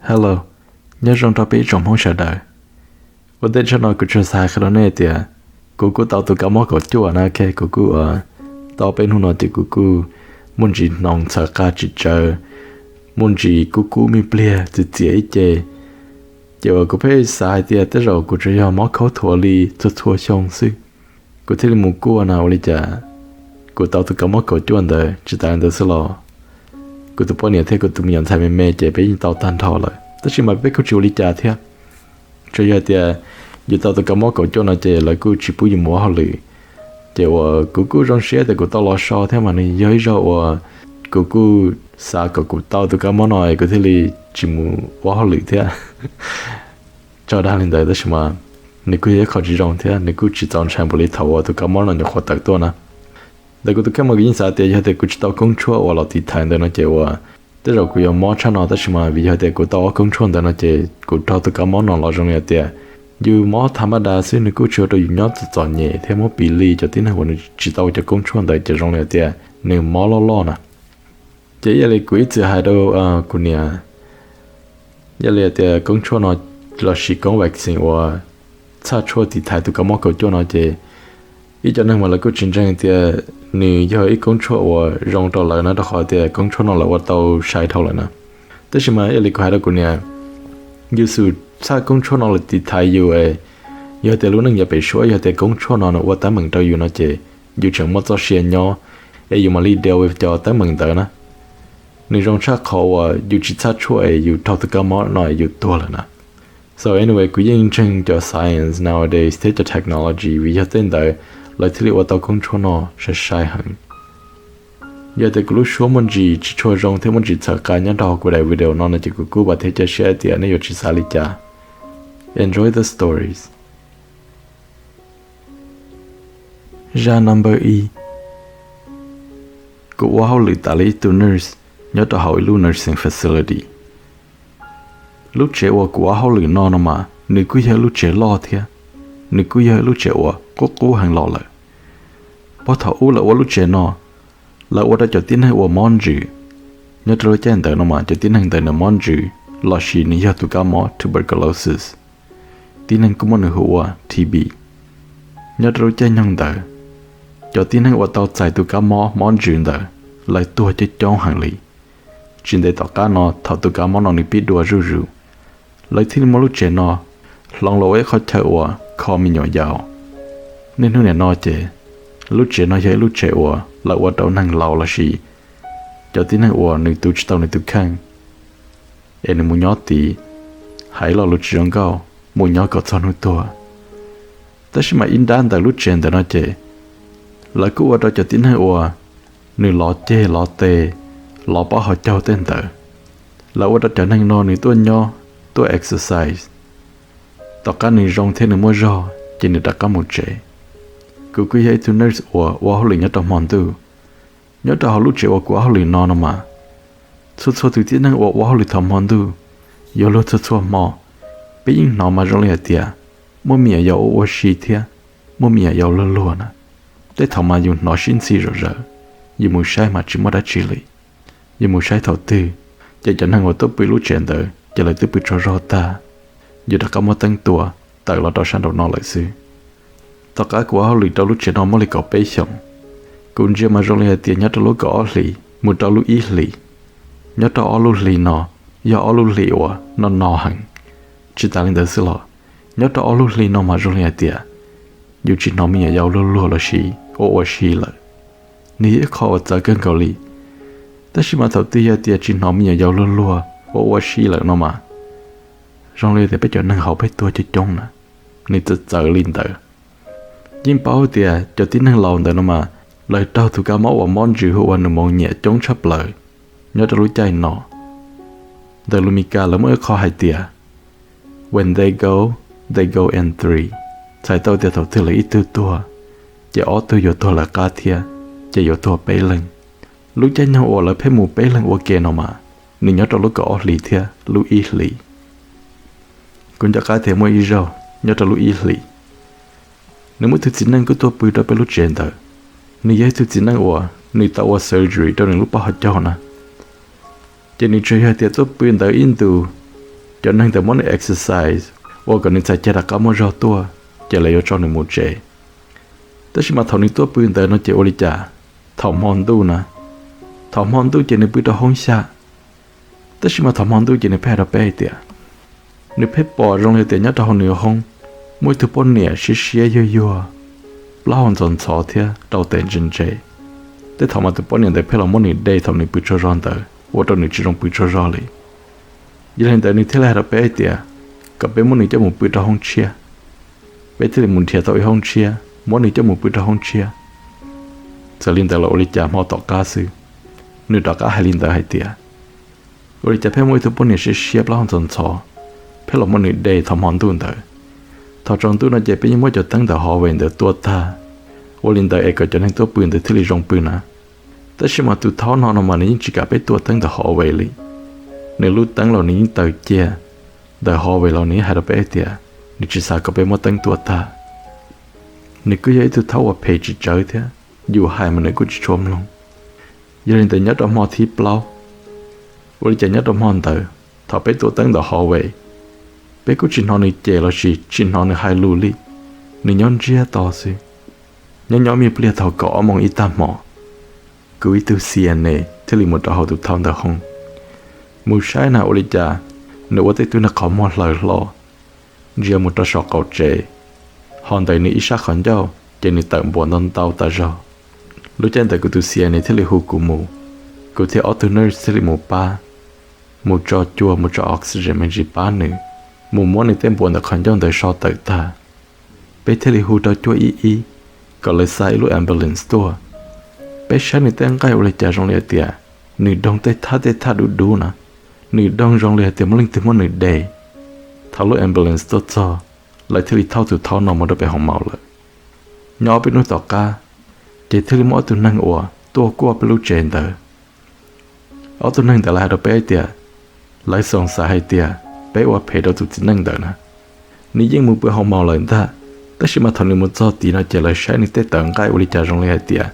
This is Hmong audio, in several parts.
Hello, nyob zoo rau peb ib tsoom Hmoob sawv daws. Ua ntej tshaj no kuv tsuas xav hais qhia rau nej tias kuv kuj tau tus kab mob kaum cuaj na, ok, kuv kuj tau peb hnub no ces kuv kuj muaj ntsis hnoos txhawv qa tsis tsawv, muaj ntsis kub kub me pliag txias txias ib ce. Ces uas kuv pheej xav hais tias tej zaum kuv tsuas yog mob khaub thuas li txhua txhua xyoo xwb, kuv thiaj li mus kuaj na ua li cas kuv tau tus kab mob kaum cuaj ntawd. Tsis tas li ntawd xwb los kuv tus poj niam thiab kuv tus me nyuam ntxhais me me ces peb yeej tau tag nrho lawm, tab sis mas peb kuj tsis ua li cas thiab. Tsuas yog tias yus tau tus kab mob kaum cuaj no ces lawv kuj tsis pub yus mus ua hauj lwm. Ces uas kuv kuj zoo siab tias kuv tau los so thiab mas nws yog ib zaug uas kuv kuj xav kom kuv tau tus kab mob no es kuv thiaj li tsis mus ua hauj lwm thiab. Tso dag li ntawd tab sis mas nws kuj yog ib qho tsis zoo thiab nws kuj tsis txaus ntshai npaum li thaum uas tus kab mob no nyuam qhuav tawm tuaj na. Ntawm kuv tus kheej mas kuv yeej xav tias yog tias kuv tsis tau koob tshuaj uas los tiv thaiv ntawd no ces uas tej zaum kuv yuav mob tshaj no, tab sis mas vim yog tias kuv tau ob koob tshuaj ntawd no ces kuv raug tus kab mob no los zoo li hais tias yus mob tha maj das xwb nws kuj tsis ua rau yus nyob txom txom nyem thiab muab piv li cov tib neeg uas nws tsis tau ua cov koob tshuaj ntawd ces zoo li hais tias nws mob loj loj na. Ces ib yam li kuv ib txwm hais rau kuv niam, yog li hais tias koob tshuaj no lossis koob vaccine uas txhaj tshuaj tiv thaiv tus kab mob kaum cuaj no ces ib co neeg mas lawv kuj tsis ntseeg tias nws yog ib koob tshuaj uas zoo rau lawv na, rau qhov tias koob tshuaj no lawv ua tau sai dhau lawm na. Tab sis mas ib yam li kuv hais rau kuv niam, yus xum txhaj koob tshuaj no los tiv thaiv yus es yog tias lub neej yav pem suab yog tias koob tshuaj no nws ua teeb meem rau yus no ces yus tseem muaj txoj sia nyob es yus mam li deal with cov teeb meem ntawd na. Nws zoo tshaj qhov uas yus tsis txhaj tshuaj es yus raug tus kab mob no es yus tuag lawm na. So anyway, kuv yeej ntseeg cov science nowadays thiab cov technology vim yog tej ntawd lawv thiaj li ua tau koob tshuaj no sai sai heev. Yog tias kuv lub suab muaj ntsis tsis tshua zoo thiab muaj ntsis txhawv qa nyob rau hauv kuv daim video no no ces kuv kuj vam thiab cia siab tias nej yuav tsis xav li cas. Enjoy the stories. Zaj number ib. Kuv ua hauj lwm tas li ib tug nurse nyob rau hauv ib lub nursing facility. Lub tsev uas kuv ua hauj lwm no no mas nws kuj yog ib lub tsev loj thiab, nws kuj yog ib lub tsev uas qub qub heev los lawm. Puag thaum ub lawv ua lub tsev no, lawv ua rau cov tib neeg uas mob ntsws. Nyob rau lub caij ntawd no mas cov tib neeg ntawd nws mob ntsws lossis nws yog tus kab mob tuberculosis, tib neeg kuj muab nws hu ua T B. Nyob rau lub caij nyoog ntawd, cov tib neeg uas tau txais tus kab mob mob ntsws ntawd, lawv tuag coob coob heev li. Tsis ntev tom qab no thaum tus kab mob no nws pib dua zuj zus, lawv thiaj li muab lub tsev no hloov los ua ib qhov chaw uas kho me nyuam yaus. Niaj hnub nim no ces lub tsev no yog ib lub tsev uas lawv ua rau neeg laus lossis cov tib neeg uas nws tu tsis tau nws tus kheej es nws mus nyob tid, hais lo lus tsis zoo nkauj, mus nyob kom txog hnub tuag. Tab sis mas ib nrab ntawm lub tsev ntawd no ces lawv kuj ua rau cov tib neeg uas nws lov ceg lov tes, lov pob hauv caug tej ntawd, lawv ua rau cov neeg no nws tuaj nyob, tuaj exercise. Tom qab nws zoo thiab nws muaj zog ces nws rov qab mus tsev. Kuv kuj yog ib tug nurse uas ua hauj lwm nyob rau hmo ntuj. Nyob rau hauv lub tsev uas kuv ua hauj lwm no no mas, txhua txhua tus tib neeg uas ua hauj lwm thaum hmo ntuj, yuav luag txhua txhua hmo, peb yeej hnov mas zoo li hais tias muaj me nyuam yaus ua ua si thiab muaj me nyuam yaus luag luag na. Tej thaum mas yus hnov sib ntxhi zom zaws, yus mus saib mas tsis muaj dab tsi li. Yus mus saib thaum twg, ces cov neeg uas tuaj pw lub tsev ntawd ces lawv twb pw tsaug zog tag, yus rov qab muab teeb tua tawm los rau sab nraum no lawm xwb. Tom qab kuv ua hauj lwm rau lub tsev no muaj li kaum peb xyoos, kuv ntsia mas zoo li hais tias nyob rau lub kaum ob hlis mus rau lub ib hlis, nyob rau ob lub hlis no yog ob lub hlis uas no no heev. Tsis tas li ntawd xwb los, nyob rau ob lub hlis no mas zoo li hais tias yus tsis hnov me nyuam yaus luag luag lossis ua ua si lawm. Nws yog ib qho uas txawv kawg nkaus li. Tab sis mas thaum twg yog tias tsis hnov me nyuam yaus luag luag ua ua si lawm no mas, zoo li tias peb cov neeg hauv peb tuag coob coob na. Nws txawv txawv li ntawd. Yeej paub tias cov tib neeg laus ntawd no mas, lawv raug tus kab mob uas mob ntsws hu ua pneumonia coob tshaj plaws nyob rau lub caij no. Ntawm lus Mis Kas lawv muaj ib qho hais tias, when they go, they go in three. Txhais tau tias thaum twg lawv ib tug tuag, ces ob tug yuav tuag lawv qab thiab, ces yuav tuag peb leeg. Lub caij nyoog uas lawv pheej mus peb leeg ua ke no mas, nws nyob rau lub kaum ob hlis thiab lub ib hlis. Kuv nco qab tias muaj ib zaug nyob rau lub ib hlis, nws muaj ib tug txiv neej kuj tuaj pw rau peb lub tsev ntawd. Nws yog ib tug txiv neej uas nws tau ua surgery rau nws lub pob hauv caug na. Ces nws tsuas yog tias tuaj pw ntawd ib ntus, cov neeg ntawd muab nws exercise ua kom nws txhais ceg rov qab muaj zog tuaj, ces lawv yuav tso nws mus tsev. Tab sis mas thaum nws tuaj pw ntawd no ces ua li cas, thaum hmo ntuj na, thaum hmo ntuj ces nws pw rau hoob xya. Tab sis mas thaum hmo ntuj ces nws pheej hais rau peb hais tias, nws pheej pom zoo li tias nyob rau hauv nws hoob muaj ib tug poj niam siab siab yuag yuag, plaub hau ntxhov ntxhov thiab rau tes ntse ntse. Tej thaum mas tus poj niam ntawd pheej los muab nws de thaum nws pw tsaug zog ntawd ua rau nws tsis zoo pw tsaug zog li. Yog li ntawd nws thiaj li hais rau peb hais tias, kom peb muab nws coj mus pw rau hoob tshiab. Peb thiaj li mus nrhiav tau ib hoob tshiab muab nws coj mus pw rau hoob tshiab. Txawm li ntawd los ua li cas hmo tom qab xwb, nws rov qab hais li ntawd hais tias, ua li cas pheej muaj ib tug poj niam siab siab plaub hau ntxhov ntxhov pheej los muab nws de thaum hmo ntuj ntawd. Thaum tsaus ntuj no ces peb yeej muab cov teeb ntawm hallway ntawd tua tag, ua li ntawd es kom cov neeg tuaj pw ntawd thiaj li zoo pw na. Tab sis mas tus thaub no no mas nws yeej tsis kam peb tua teeb ntawm hallway li. Nws lub teeb los nws yeej taws cia, ntawm hallway los nws yeej hais rau peb hais tias, nws tsis xav kom peb muab teeb tua tag. Nws kuj yog ib tug thaub uas phem tsis tsawg thiab, yus hais mas nws kuj tsis tshua mloog. Yog li ntawd nyob rau hmo thib plaub, ua li cas nyob rau hmo ntawd thaum peb tua teeb ntawm hallway, peb kuj tsis hnov nws cem los sis tsis hnov nws hais lus li. Nws nyob ntsiag to xwb. Nyob nyob me pliag thaum kaum ob moos ib tag hmo, kuv ib tug C N A thiaj li mus rau hauv tus thaub ntawd hoob, mus saib na ua li cas nws ua tej tug niag qhov muag hlaws hlo, ntsia mus rau saum qaum tsev, ho ntawm nws ib sab qhov ncauj ces nws tawm npuas ntau ntau tas zog. Lub caij ntawd kuv tus C N A thiaj li hu kuv mus, kuv thiab ob tug nurse thiaj li mus pab, mus tso cua mus tso oxygen me ntsis pab nws, mus muab nws tej npuas ntawm qhov ncauj ntawd so tawm tag. Peb thiaj li hu rau cuaj ib ib kom lawv xa ib lub ambulance tuaj. Peb saib nws tej nqaij ua li cas zoo li hais tias nws doog tej thaj tej thaj dub dub na, nws doog zoo li hais tias muaj leej twg muab nws de. Thaum lub ambulance tuaj txog, lawv thiaj li thauj tus thaub no mus rau pem hoo maus lawm. Nyob ob peb hnub tom qab, ces thiaj li muaj ob tug neeg uas tuaj kuaj peb lub tsev ntawd. Ob tug neeg ntawd lawv hais rau peb tias, lawv xoom xav hais tias peb ua phem rau tus txiv neej ntawd na. Nws yeej mus pw hoo maus lawm ntag, tab sis mas thaum nws mus txog tid no ces lawv saib nws tej tawv nqaij ua li cas zoo li hais tias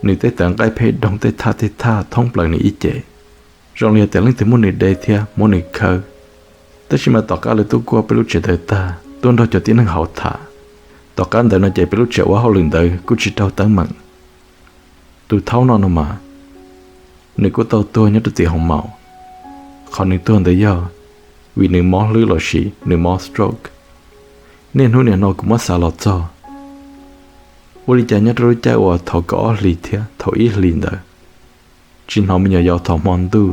nws tej tawv nqaij pheej doog tej thaj tej thaj thoob plaws nws ib ce, zoo li hais tias leej twg muab nws de thiab muab nws khawb. Tab sis mas tom qab lawv tuaj kuaj peb lub tsev ntawd tag tuaj nrog cov tib neeg hauv tham, tom qab ntawd no ces peb lub tsev ua hauj lwm ntawd kuj tsis raug teeb meem. Tus thaub no no mas, nws kuj tau tuag nyob rau tim hoo maus. Qhov nws tuag ntawd yog vim nws mob hlwb los sis nws mob stroke. Niaj hnub niam no kuv muab xav los txog, ua li cas nyob rau lub caij uas thaum kaum ob hlis thiab thaum ib hlis ntawd, tsis hnov me nyuam yaus thov hmo ntuj,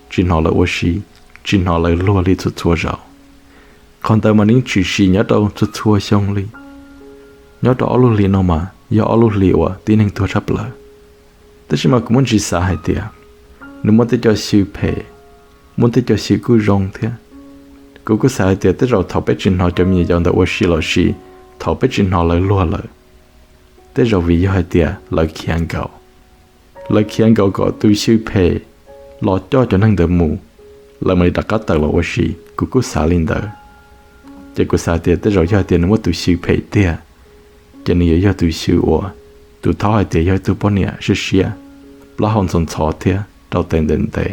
tsis hnov lawv ua si, tsis hnov lawv luag li txhua txhua zaus. Qhov ntawd mas nws yeej tshwm sim nyob rau txhua txhua xyoo li. Nyob rau ob lub hlis no mas yog ob lub hlis uas tib neeg tuag tshaj plaws. Tab sis mas kuv muaj ntsis xav hais tias, nws muaj tej co xyw phem, muaj tej co xyw kuj zoo thiab. Kuv kuj xav hais tias tej zaum thaum peb tsis hnov cov me nyuam yaus ntawd ua si los sis thaum peb tsis hnov lawv luag lawm, tej zaum vim yog hais tias lawv khiav nkaus. Lawv khiav nkaus kom tus xyw phem los coj cov neeg ntawd mus, lawv mam li rov qab tawm los ua si, kuv kuj xav li ntawd. Ces kuv xav tias tej zaum yog hais tias nws muaj tus xyw phem tiag, ces nws yuav yog tus xyw uas tus thaub hais tias yog ib tug poj niam siab siab, plaub hau ntxhov ntxhov thiab rau tes ntev ntev.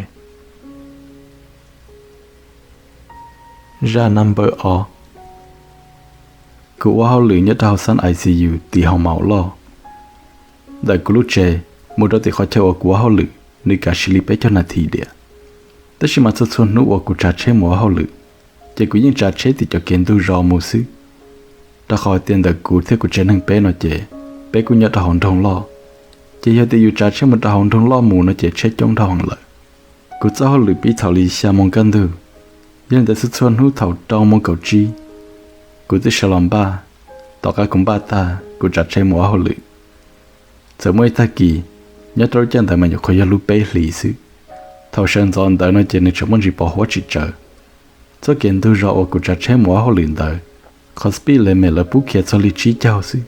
Zaj number ob. Kuv ua hauj lwm nyob rau hauv xab I C U tim hoo maus loj. Ntawm kuv lub tsev mus rau tim qhov chaw uas kuv ua hauj lwm nws kav sis li peb caug nas this diam. Tab sis mas txhua txhua hnub uas kuv tsav tsheb mus ua hauj lwm, ces kuv yeej tsav tsheb tim cov kev ntug zos mus xwb. Rau qhov hais tias ntawm kuv thiab kuv tsev neeg peb no ces peb kuj nyob rau hauv nroog loj. Ces yog tias yus tsav tsheb mus rau hauv nroog loj mus no ces tsheb coob dhau heev lawm. Kuv txoj hauj lwm pib thaum li xya moo kaj ntug, yog li ntawd txhua txhua hnub thaum rau moo kaum tsib, kuv twb sawv los npaj. Tom qab kuv npaj tag kuv tsav tsheb mus ua hauj lwm. Txawm muaj ib tag kis, nyob rau lub caij ntawd mas nyuam qhuav yog lub peb hlis xwb, thaum sawv ntxov ntawd no ces nws tseem muaj ntsis pos huab tsis tsawv. Txoj kev ntug zos uas kuv tsav tsheb mus ua hauj lwm ntawd, qhov speed limit lawv pub khiav txog li tsib caug xwb,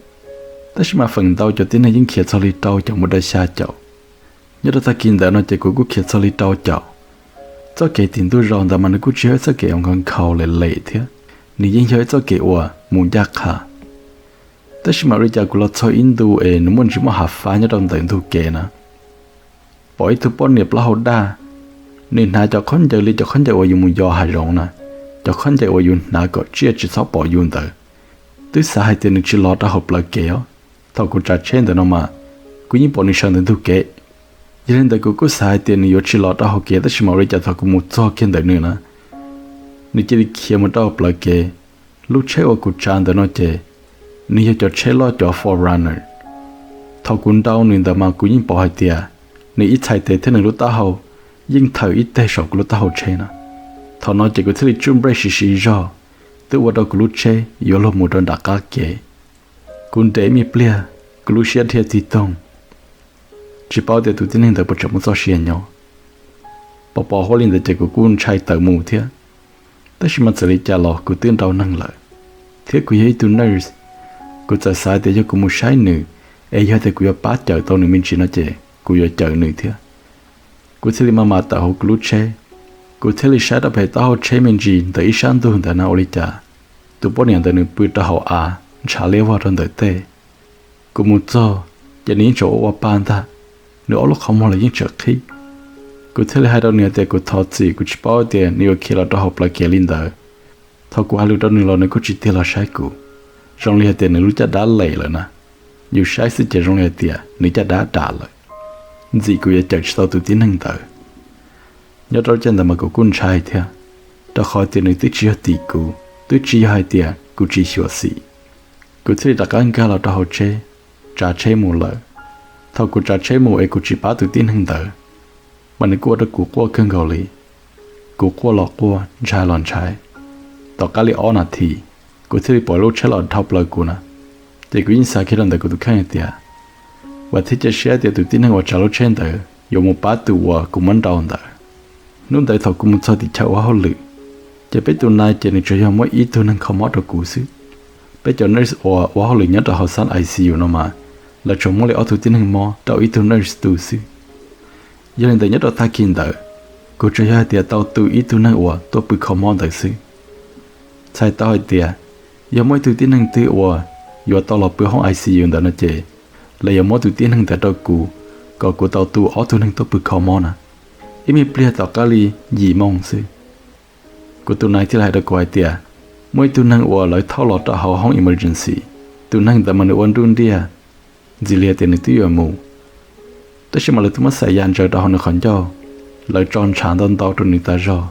tab sis mas feem ntau cov tib neeg yeej khiav txog li rau caum mus rau xya caum. Nyob rau tag kis ntawd no ces kuv kuj khiav txog li rau caum. Txoj kev tim ntug zos ntawd mas nws kuj tsis yog ib txoj kev uas nkhaus nkhaus lem lem thiab, nws yeej yog ib txoj kev uas mus ncaj qha. Tab sis mas ua li cas kuv los txog ib ntu es nws muaj ntsis muaj hav fab nyob rau ntawm ntug kev na, pom ib tug poj niam plaub hau daj, nws hnav cov khaub ncaws li cov khaub ncaws uas yus mus yos hav zoov na, cov khaub ncaws uas yus hnav kom tsiaj tsis txhob pom yus ntawd. Twb xav hais tias nws tsis los rau hauv plawv kev os. Thaum kuv tsav tsheb ntawm no mas, kuv yeej pom nws sawv ntawm ntug kev. Yog li ntawd kuv kuj xav hais tias nws yuav tsis los rau hauv kev, tab sis mas ua li cas thaum kuv mus txog kiag ntawm nws na, nws cia li khiav mus rau hauv plawv kev. Lub tsheb uas kuv tsav ntawm no ces nws yog cov tsheb loj, cov four runner. Thaum kuv nrau nws ntawd mas kuv yeej pom hais tias nws ib txhais tes thiab nws lub taub hau yeej thawm ib teg saum kuv lub taub hau tsheb na. Thaum no ces kuv thiaj li tsuj nprej siv siv zog, twb ua rau kuv lub tsheb yuav luag mus rau nram qab kev. Kuv nres me pliag, kuv lub siab dhia tig toog, tsis paub tias tus tib neeg ntawd puas tseem muaj txoj sia nyob. Pom pom huab li ntawd ces kuv kuj ntshai tawm mus thiab. Tab sis mas txawm li cas los kuv twb nrau neeg lawm, thiab kuv yog ib tug nurse. Kuv txawm xav tias yog kuv mus saib nws, es yog tias kuv yuav pab cawm tau nws me ntsis no ces kuv yuav cawm nws thiab. Kuv thiaj li maj mam tawm hauv kuv lub tsheb, kuv thiaj li saib rau pem taub hau tsheb me ntsis ntawm ib sab ntug ntawd na ua li cas tus poj niam ntawd nws pw rau hauv av ntshav liab vog rau ntawm tej. Kuv mus txog ces nws yeej tseem ua ua pa ntag, nws ob lub qhov muag los yeej tseem qhib. Kuv thiaj li hais rau nws tias kuv thov txim, kuv tsis paub tias nws yuav khiav los rau hauv plawv kev li ntawd. Thaum kuv hais lus rau nws los nws kuj tsis tig los saib kuv, zoo li hais tias nws lub caj dab lem lawm na. Yus saib xwb ces zoo li hais tias nws caj dab dam lawm. Ntxim kuv yuav cawm tsis tau tus tib neeg ntawd. Nyob rau lub caij ntawd mas kuv kuj ntshai thiab, rau qhov tias nws twb tsis yog tim kuv, twb tsis yog hais tias kuv tsis xyuam xim. Kuv thiaj li rov qab nkag los rau hauv tsheb, tsav tsheb mus lawm. Thaum kuv tsav tsheb mus es kuv tsis pab tus tib neeg ntawd, mas nws kuj ua rau kuv quaj kawg nkaus li. Kuv quaj los quaj, ntshai los ntshai. Tom qab li ob nas this, kuv thiaj li pom lub tsheb los dhau plaws kuv na. Ces kuv yeej xav kiag rau ntawm kuv tus kheej hais tias, vam thiab cia siab tias tus tib neeg uas tsav lub tsheb ntawd yuav mus pab tus uas kuv muab nrau ntawd. Hnub ntawd thaum kuv mus txog tim chaw ua hauj lwm, ces peb tus nai ces nws tsuas yog muab ib tug neeg kho mob rau kuv xwb. Peb cov nurse uas ua hauj lwm nyob rau hauv xab I C U no mas, lawv tsuas muab li ob tug tib neeg mob rau ib tug nurse tu xwb. Yog li ntawd nyob rau tag kis ntawd, kuv tsuas yog hais tias tau tu ib tug neeg uas tuaj pw kho mob ntawd xwb. Txhais tau hais tias, yog muaj ib tug tib neeg twg uas yuav tau los pw hoob I C U ntawd no ces, lawv yuav muab tus tib neeg ntawd rau kuv, kom kuv tau tu ob tug neeg tuaj pw kho mob na. Ib me pliag tom qab li yim moo xwb, kuv tus nai thiaj li hais rau kuv hais tias, muaj ib tug neeg uas lawv thauj los rau hauv hoob emergency. Tus neeg ntawd mas nws ua nruj nriaj, ntxim li tias nws twb yuav mus, tab sis mas lawv twb muab xais ya ntsaws rau hauv nws qhov ncauj, lawv tso ntshav ntau ntau rau nws tas zog.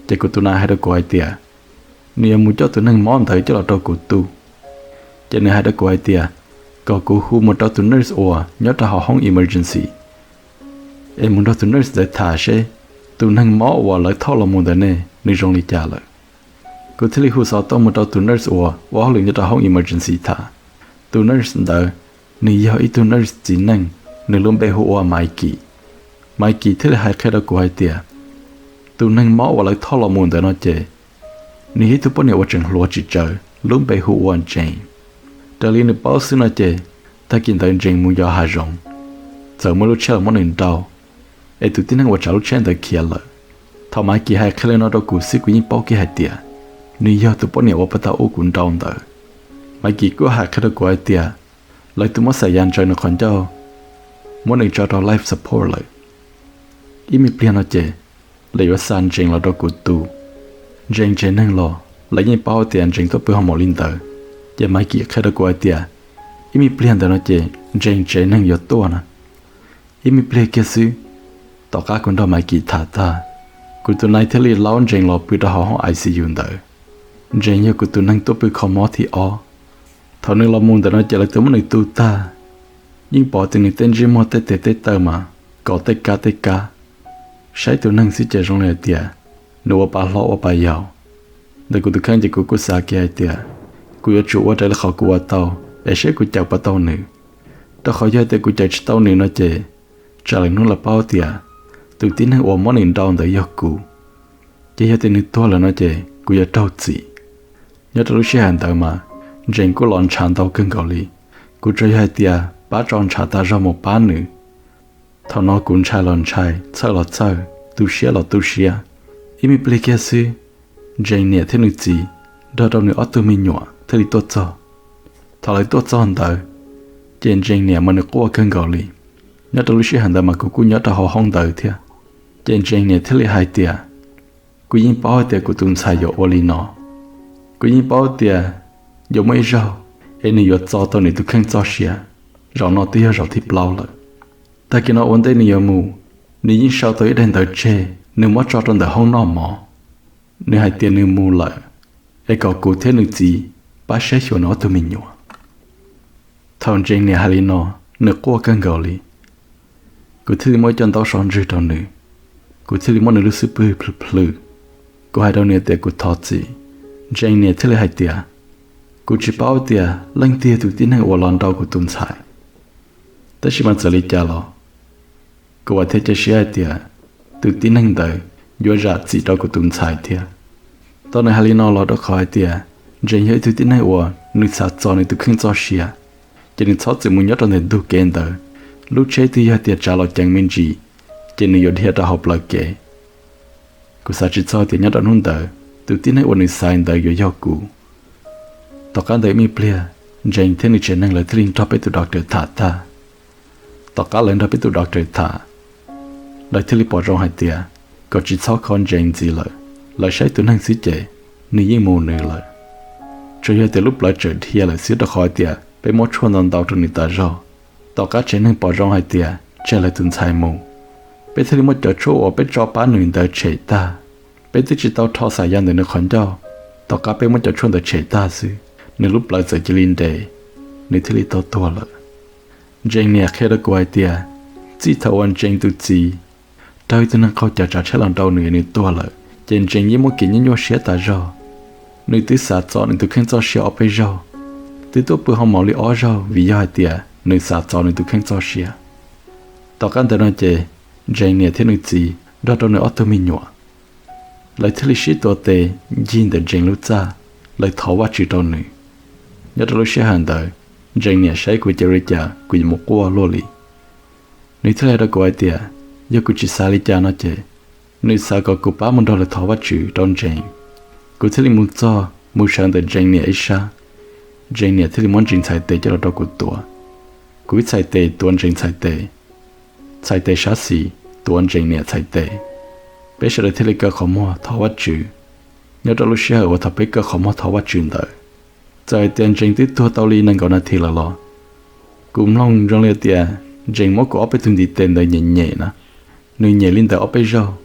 Ces kuv tus nai hais rau kuv hais tias, nws yuav mus coj tus neeg mob ntawd coj los rau kuv tu. Ces nws hais rau kuv hais tias, kom kuv hu mus rau tus nurse uas nyob rau hauv hoob emergency, es mus nrog tus nurse ntawd tham seb tus neeg mob uas lawv thauj los mus ntawd ne nws zoo li cas lawm. Kuv thiaj li hu xov tooj mus rau tus nurse uas ua hauj lwm nyob rau hoob emergency tham. Tus nurse ntawd, nws yog ib tug nurse txiv neej, nws lub npe hu ua Mikey. Mikey thiaj li hais qhia rau kuv hais tias, tus neeg mob uas lawv thauj los mus ntawd no ces, nws yog ib tug poj niam uas tseem hluas tsis tsawg, lub npe hu ua Jane. Raws li nws paub xwb no ces, tag kis ntawd Jane mus yos hav zoov, txawm muaj lub tsheb los muab nws nrau, es tus tib neeg uas tsav lub tsheb ntawd khiav lawm. Thaum Mikey hais qhia li no rau kuv xwb kuv yeej paub kiag hais tias, nws yog tus poj niam uas puag ta ub kuv nrau ntawd. Mikey kuj hais qhia rau kuv hais tias, lawv twb muab xais ya ntsaws nws qhov ncauj, muab nws tso rau life support lawm. Ib me pliag no ces, lawv yuav xa Jane los rau kuv tu. Jane tsev neeg los lawv yeej paub tias Jane tuaj pw hoo maum li ntawd, ces Mikey qhia rau kuv hais tias, ib me pliag ntawd no ces Jane tsev neeg yuav tuaj na. Ib me pliag kiag xwb, tom qab kuv nrog Mikey tham tag, kuv tus nai thiaj li laub Jane los pw rau hauv hoob I C U ntawd. Jane yog kuv tus neeg tuaj pw kho mob thib ob. Thaum nws los mus ntawm no ces lawv twb muab nws tu tag, yeej pom tias nws tej ntsej muag tej tes tej taw mas kaus tej kab tej kab. Saib tus neeg xwb ces zoo li hais tias nws ua pa hlob ua pa yau. Ntawm kuv tus kheej ces kuv kuj xav kiag hais tias, kuv yuav tsum ua raws li qhov kuv ua tau, es seb kuv cawm puas tau nws. Rau qhov yog tias kuv cawm tsis tau nws no ces, tsam lwm hnub lawv paub tias tus tib neeg uas muab nws nrau ntawd yog kuv, ces yog tias nws tuag lawm no ces kuv yuav raug txim. Nyob rau lub sij hawm ntawd mas, Jane kuj los ntshav ntau kawg nkaus li. Kuv tsuas yog hais tias pab tso ntshav tas zog mus pab nws. Thaum no kuv ntshai los ntshai, txhawj los txhawj, tu siab los tu siab. Ib me pliag kiag xwb, Jane niam thiab nws txiv nrog rau nws ob tug me nyuam thiaj li tuaj txog. Thaum lawv tuaj txog ntawd, ces Jane niam mas nws quaj kawg nkaus li. Nyob rau lub sij hawm ntawd mas kuv kuj nyob rau hauv hoob ntawd thiab. Ces Jane niam thiaj li hais tias, Kuv yeej paub hais tias kuv tus ntxhais yuav ua li no. Kuv yeej paub tias yuav muaj ib zaug es nws yuav txo tau nws tus kheej txoj sia. Zaum no twb yog zaum thib plaub lawm. Tag kis no ua ntej nws yuav mus, nws yeej sau tau ib daim ntawv tseg, nws muab tso rau ntawm hoob noj mov. Nws hais tias nws mus lawm, es kom kuv thiab nws txiv pab saib xyuas nws ob tug me nyuam. Thaum Ntsees niam hais li no, nws quaj kawg nkaus li. Kuv thiaj li muab ib co ntaub sov ntswg rau nws, kuv thiaj li muab nws lub xub pwg plhws plhws. Kuv hais rau nws tias kuv thov txim. Ntsees niam thiaj li hais tias, kuv tsis paub tias leej twg yog tus tib neeg uas los nrau kuv tus ntxhais. Tab sis mas txawm li cas los, kuv vam thiab cia siab hais tias tus tib neeg ntawd yuav zam txim rau kuv tus ntxhais thiab. Tau nws hais li no los rau qhov hais tias Ntsees yog ib tug tib neeg uas nws xav txo nws tus kheej txoj sia, ces nws txhob txwm mus nyob rau ntawm ntug kev ntawd. Lub tsheb twg yog tias tsav los ceev me ntsis, ces nws yuav dhia rau hauv plawv kev. Kuv xav tsis txog tias nyob rau hnub ntawd tus tib neeg uas nws xaiv ntawd yuav yog kuv. Tom qab ntawd me pliag, Ntsees thiab nws tsev neeg lawv thiaj li nrog peb tus doctor tham tag. Tom qab lawv nrog peb tus doctor tham, lawv thiaj li pom zoo hais tias kom tsis txhob kho Ntsees ntxiv lawm, lawv saib tus neeg xwb ces nws yeej mus nws lawm. Tsuas yog tias lub plawv txawm dhia lawm xwb rau qhov tias peb muab tshuaj ntau ntau rau nws tas zog. Tom qab tsev neeg pom zoo hais tias tseg lawv tus ntxhais mus, peb thiaj li muab cov tshuaj uas peb tso pab nws ntawd tshem tag. Peb twb tsis tau rho xas ya ntawm nws qhov ncauj, tom qab peb muab cov tshuaj ntawd tshem tag xwb, nws lub plawv txawm cia li nres, nws thiaj li tau tuag lawm. Ntsees niam qhia rau kuv hais tias txij thaum uas Ntsees tus txiv raug ib tug neeg qaug cawv tsav tsheb los nrau nws, nws tuag lawm, ces Ntsees yeej muaj kev nyuaj nyuaj siab tas zog. Nws twb xav txo nws tus kheej txoj sia ob peb zaug, twb tuaj pw hoo maum li ob zaug vim yog hais tias nws xav txo nws tus kheej txoj sia. Tom qab ntawd no ces Ntsees niam thiab nws txiv nrog rau nws ob tug me nyuam, lawv thiaj li sib tuav tes ncig ntawm Ntsees lub txaj, lawv thov Vajtswv rau nws. Nyob rau lub sij hawm ntawd, Ntsees niam saib kuv ces ua li cas kuv yuav mus quaj luaj li. Nws thiaj li hais rau kuv hais tias yog kuv tsis xav li cas no ces nws xav kom kuv pab mus nrog lawv thov Vajtswv rau Ntsees. Kuv thiaj li mus txog mus sawv ntawm Ntsees niam ib sab. Ntsees niam thiaj li muab Ntsees txhais tes coj los rau kuv tuav. Kuv ib txhais tes tuav Ntsees txhais tes, txhais tes sab xis tuav Ntsees niam txhais tes. Peb sawv daws thiaj li kaw qhov muag thov Vajtswv. Nyob rau lub sij hawm uas thaum peb kaw qhov muag thov Vajtswv ntawd, txawm hais tias Ntsees twb tuag tau li nees nkaum nas this lawm los, kuv mloog zoo li tias Ntsees muab kuv ob peb tug ntiv tes ntawd nyem nyem na. Nws nyem li ntawd ob peb zaug,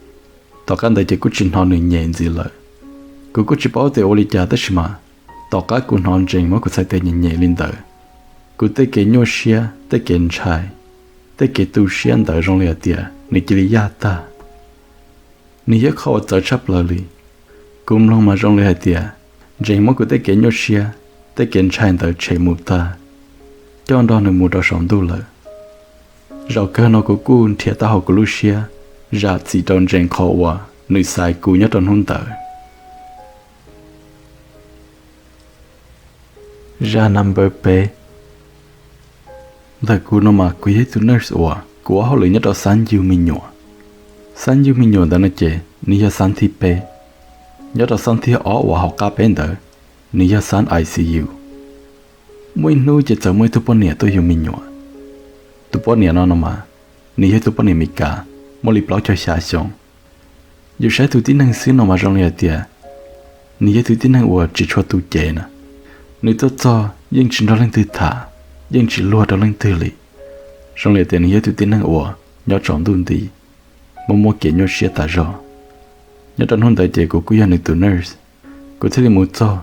tom qab ntawd ces kuj tsis hnov nws nyem ntxiv lawm. Kuv kuj tsis paub tias ua li cas tab sis mas tom qab kuv hnov Ntsees muab kuv txhais tes nyem nyem li ntawd, kuv tej kev nyuaj siab, tej kev ntshai, tej kev tu siab ntawd zoo li hais tias nws cia li yaj tag. Nws yog qhov uas txawv tshaj plaws li. Kuv mloog mas zoo li hais tias Ntsees muab kuv tej kev nyuaj siab, tej kev ntshai ntawd tshem mus tag, coj nrog nws mus rau saum ntuj lawm. Zaum kawg no kuv kuj nrhiav taub hau kuv lub siab zam txim rau Ntsees qhov uas nws xaiv kuv nyob rau hnub ntawd. Zaj number peb. Ntawm kuv no mas kuv yog ib tug nurse uas kuv ua hauj lwm nyob rau xab ncug me nyuam. Xab ncug me nyuam ntawd no ces nws yog xab thib peb. Nyob rau xab thib ob uas hauv qab peb ntawd, nws yog xab I C U. Muaj ib hnub ces txawm muaj ib tug poj niam tuaj yug me nyuam. Tus poj niam no no mas, nws yog ib tug poj niam Meskas, muaj li plaub caug xya xyoo. Yus saib tus tib neeg xwb no mas zoo li hais tias nws yog tus tib neeg uas tsis tshua tu cev na. Nws tuaj txog yeej tsis nrog leej twg tham, yeej tsis luag rau leej twg li. Zoo li hais tias nws yog tus tib neeg uas nyob tsaus ntuj nti, muaj muaj kev nyuaj siab tas zog. Nyob rau hnub ntawd ces kuv kuj yog nws tus nurse. Kuv thiaj li mus txog,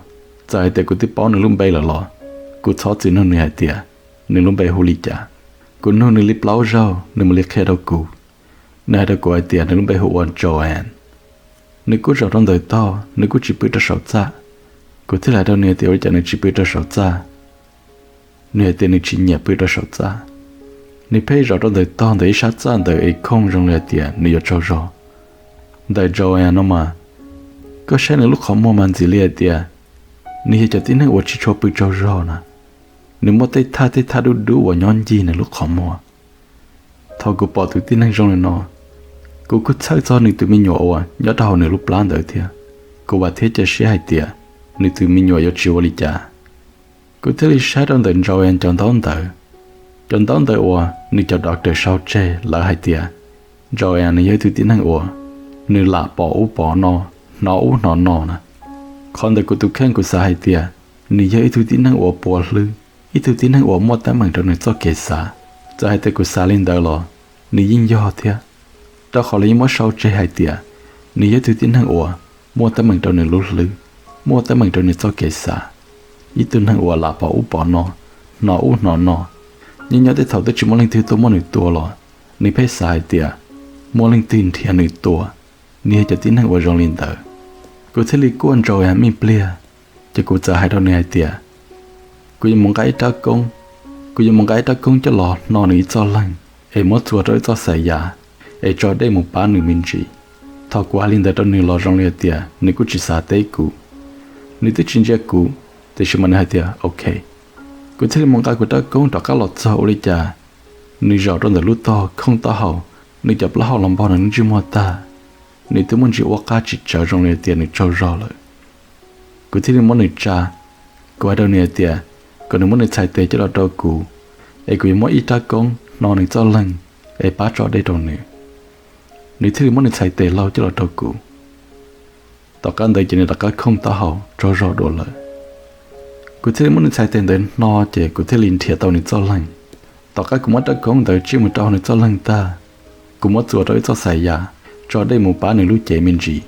txawm hais tias kuv twb paub nws lub npe lawm los kuv txhob txwm nug nws hais tias nws lub npe hu li cas. Kuv nug nws li plaub zaug nws mam li qhia rau kuv. Nws hais rau kuv hais tias nws lub npe hu ua Joanne. Nws kuj zaum rau ntawm tog, nws kuj tsis pw rau saum txaj. Kuv thiaj li hais rau nws tias ua li cas nws tsis pw rau saum txaj. Nws hais tias nws tsis nyiam pw rau saum txaj. Nws pheej zaum rau ntawm tog ntawm ib sab txaj ntawd es khooj zoo li hais tias nws yuav tsaug zog. Ntawm Joanne no mas, koj saib nws lub qhov muag mas ntxim li hais tias nws yog cov tib neeg uas tsis tshua pw tsaug zog na. Nws muaj tej thaj tej thaj dub dub uas nyob ncig nws lub qhov muag. Thaum kuv pom tus tib neeg zoo li no, kuv kuj txhawj txog nws tus me nyuam uas nyob rau hauv nws lub plab ntawd thiab. Kuv vam thiab cia siab hais tias nws tus me nyuam yuav tsis ua li cas. Kuv thiaj li saib rau ntawm Joanne cov ntaub ntawv, cov ntaub ntawv uas nws cov doctor sau tseg, lawv hais tias Joanne nws yog ib tug tib neeg uas nws lam pom ub pom no, hnov ub hnov no na. Qhov ntawm kuv tus kheej kuv xav hais tias nws yog ib tug tib neeg uas puav hlwb, ib tug tib neeg uas muaj teeb meem rau nws txoj kev xav. Txawm hais tias kuv xav li ntawd los nws yeej yog thiab, rau qhov lawv yeej muab sau tseg hais tias nws yog ib tug tib neeg uas muaj teeb meem rau nws lub hlwb, muaj teeb meem rau nws txoj kev xav, ib tug neeg uas lam pom ub pom no, hnov ub hnov no. Nyob nyob tej thaum twb tsis muaj leej twg tuaj muab nws tua los nws pheej xav hais tias muaj leej twg nrhiav nws tua. Nws yog cov tib neeg uas zoo li ntawd. Kuv thiaj li kuaj Joanne me pliag, ces kuv txawm hais rau nws hais tias kuv yuav mus nqa ib rab koob, kuv yuav mus nqa ib rab koob coj los hno nws ib txoj leeg, es muab txuas rau ib txoj xaim yav, es tso dej mus pab nws me ntsis. Thaum kuv hais li ntawd rau nws los zoo li hais tias nws kuj tsis xav teb kuv. Nws twb tsis ntsia kuv, tiam sis mas nws hais tias ok. Kuv thiaj li mus nqa kuv rab koob rov qab los txog ua li cas nws zaum rau ntawm lub tog khooj taub hau, nws cov plaub hau los npog nws lub ntsej muag tag, nws twb muaj ntsis ua qab tsis tsawv zoo li hais tias nws tsaug zog lawm. Kuv thiaj li muab nws tsa, kuv hais rau nws hais tias kom nws muab nws txhais tes coj los rau kuv, es kuv yuav muab ib rab koob hno nws txoj leeg es pab tso dej rau nws. Nws thiaj li muab nws txhais tes laug coj los rau kuv. Tom qab ntawd ces nws rov qab khooj taub hau tsaug zog dua lawm. Kuv thiaj li muab nws txhais tes ntawd hno ces kuv thiaj li nrhiav tau nws txoj leeg. Tom qab kuv muab rab koob ntawd tsij mus rau hauv nws txoj leeg tag, kuv muab txuas rau ib txoj xaim yav, tso dej mus pab nws lub cev me ntsis.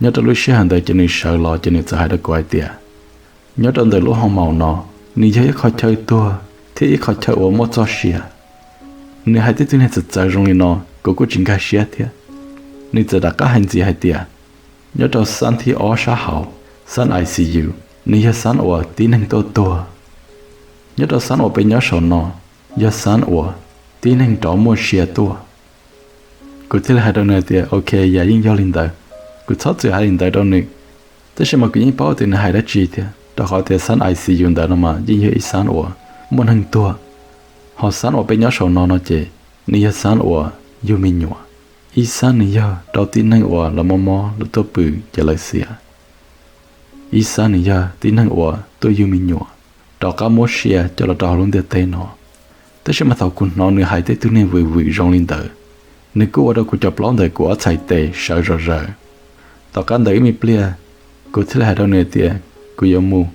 Nyob rau lub sij hawm ntawd ces nws sawv los ces nws txawm hais rau kuv hais tias nyob rau ntawm lub hoo maum no, nws yog ib qho chaw tuag thiab ib qho chaw uas muaj txoj sia. Nws hais tej tug niag txawv txawv zoo li no kuv kuj tsis nkag siab thiab. Nws txawm rov qab hais ntxiv hais tias nyob rau xab thib ob sab hauv, xab I C U, nws yog xab uas tib neeg tuaj tuag. Nyob rau xab uas peb nyob saum no yog xab uas tib neeg rov muaj sia tuaj. Kuv thiaj li hais rau nws tias ok, yam yeej yog li ntawd, kuv txhob txwm hais li ntawd rau nws. Tab sis mas kuv yeej paub tias nws hais dab tsi thiab, rau qhov tias xab I C U ntawd no mas yeej yog ib xab uas muaj neeg tuag. Ho xab uas peb nyob saum no no ces nws yog xab uas yug me nyuam. Ib xab nws yog rau tib neeg uas lawv mob mob lawv tuaj pw ces lawv xiam. Ib xab nws yog tib neeg uas tuaj yug me nyuam, rov qab muab sia coj los rau hauv lub ntiaj teb no. Tab sis mas thaum kuv hnov nws hais tej tug niag vwm vwm zoo li ntawd, nws kuj ua rau kuv cov plaub ntawm kuv ob txhais tes sawv zom zaws. Tom qab ntawd ib me pliag, kuv thiaj li hais rau nws tias kuv yuav mus,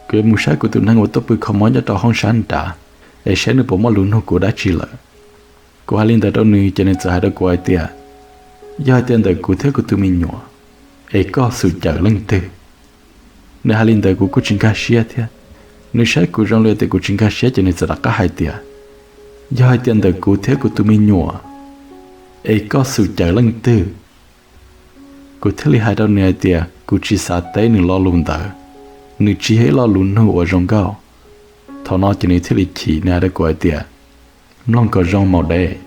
kuv yuav mus saib kuv tus neeg uas tuaj pw kho mob nyob rau hoob sab nrad, es saib nws puas muaj lus nug kuv dab tsi lawm. Kuv hais li ntawd rau nws ces nws txawm hais rau kuv hais tias yog hais tias ntawm kuv thiab kuv tus me nyuam, es koj xum cawm leej twg? Nws hais li ntawd kuv kuj tsis nkag siab thiab. Nws saib kuv zoo li tias kuv tsis nkag siab ces nws txawm rov qab hais tias yog hais tias ntawm kuv thiab kuv tus me nyuam, es koj xum cawm leej twg? Kuv thiaj li hais rau nws hais tias kuv tsis xav teb nws lo lus ntawd, nws tsis yog ib lo lus nug uas zoo nkauj. Thaum no ces nws thiaj li chim, nws hais rau kuv hais tias mloog kom zoo maum dev,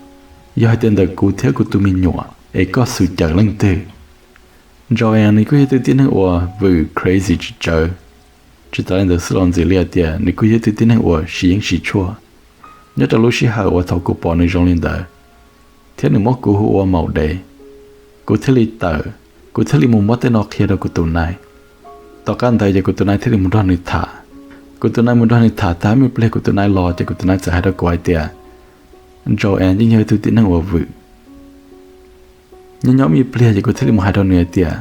yog hais tias ntawm kuv thiab kuv tus me nyuam es koj xum cawm leej twg? Joanne nws kuj yog ib tug tib neeg uas vwm crazy tsis tsawg. Tsis tas li ntawd xwb los ntxiv li hais tias nws kuj yog ib tug tib neeg uas siv yeeb siv tshuaj. Nyob rau lub sij hawm uas thaum kuv pom nws zoo li ntawd, thiab nws muab kuv hu ua maum dev, kuv thiaj li tawm, kuv thiaj li mus muab tej no qhia rau kuv tus nai. Tom qab ntawd ces kuv tus nai thiaj li mus nrog nws tham. Kuv tus nai mus nrog nws tham tag me pliag kuv tus nai los ces kuv tus nai txawm hais rau kuv hais tias Joanne yeej yog ib tug tib neeg uas vwm. Nyob nyob me pliag ces kuv thiaj li mus hais rau nws hais tias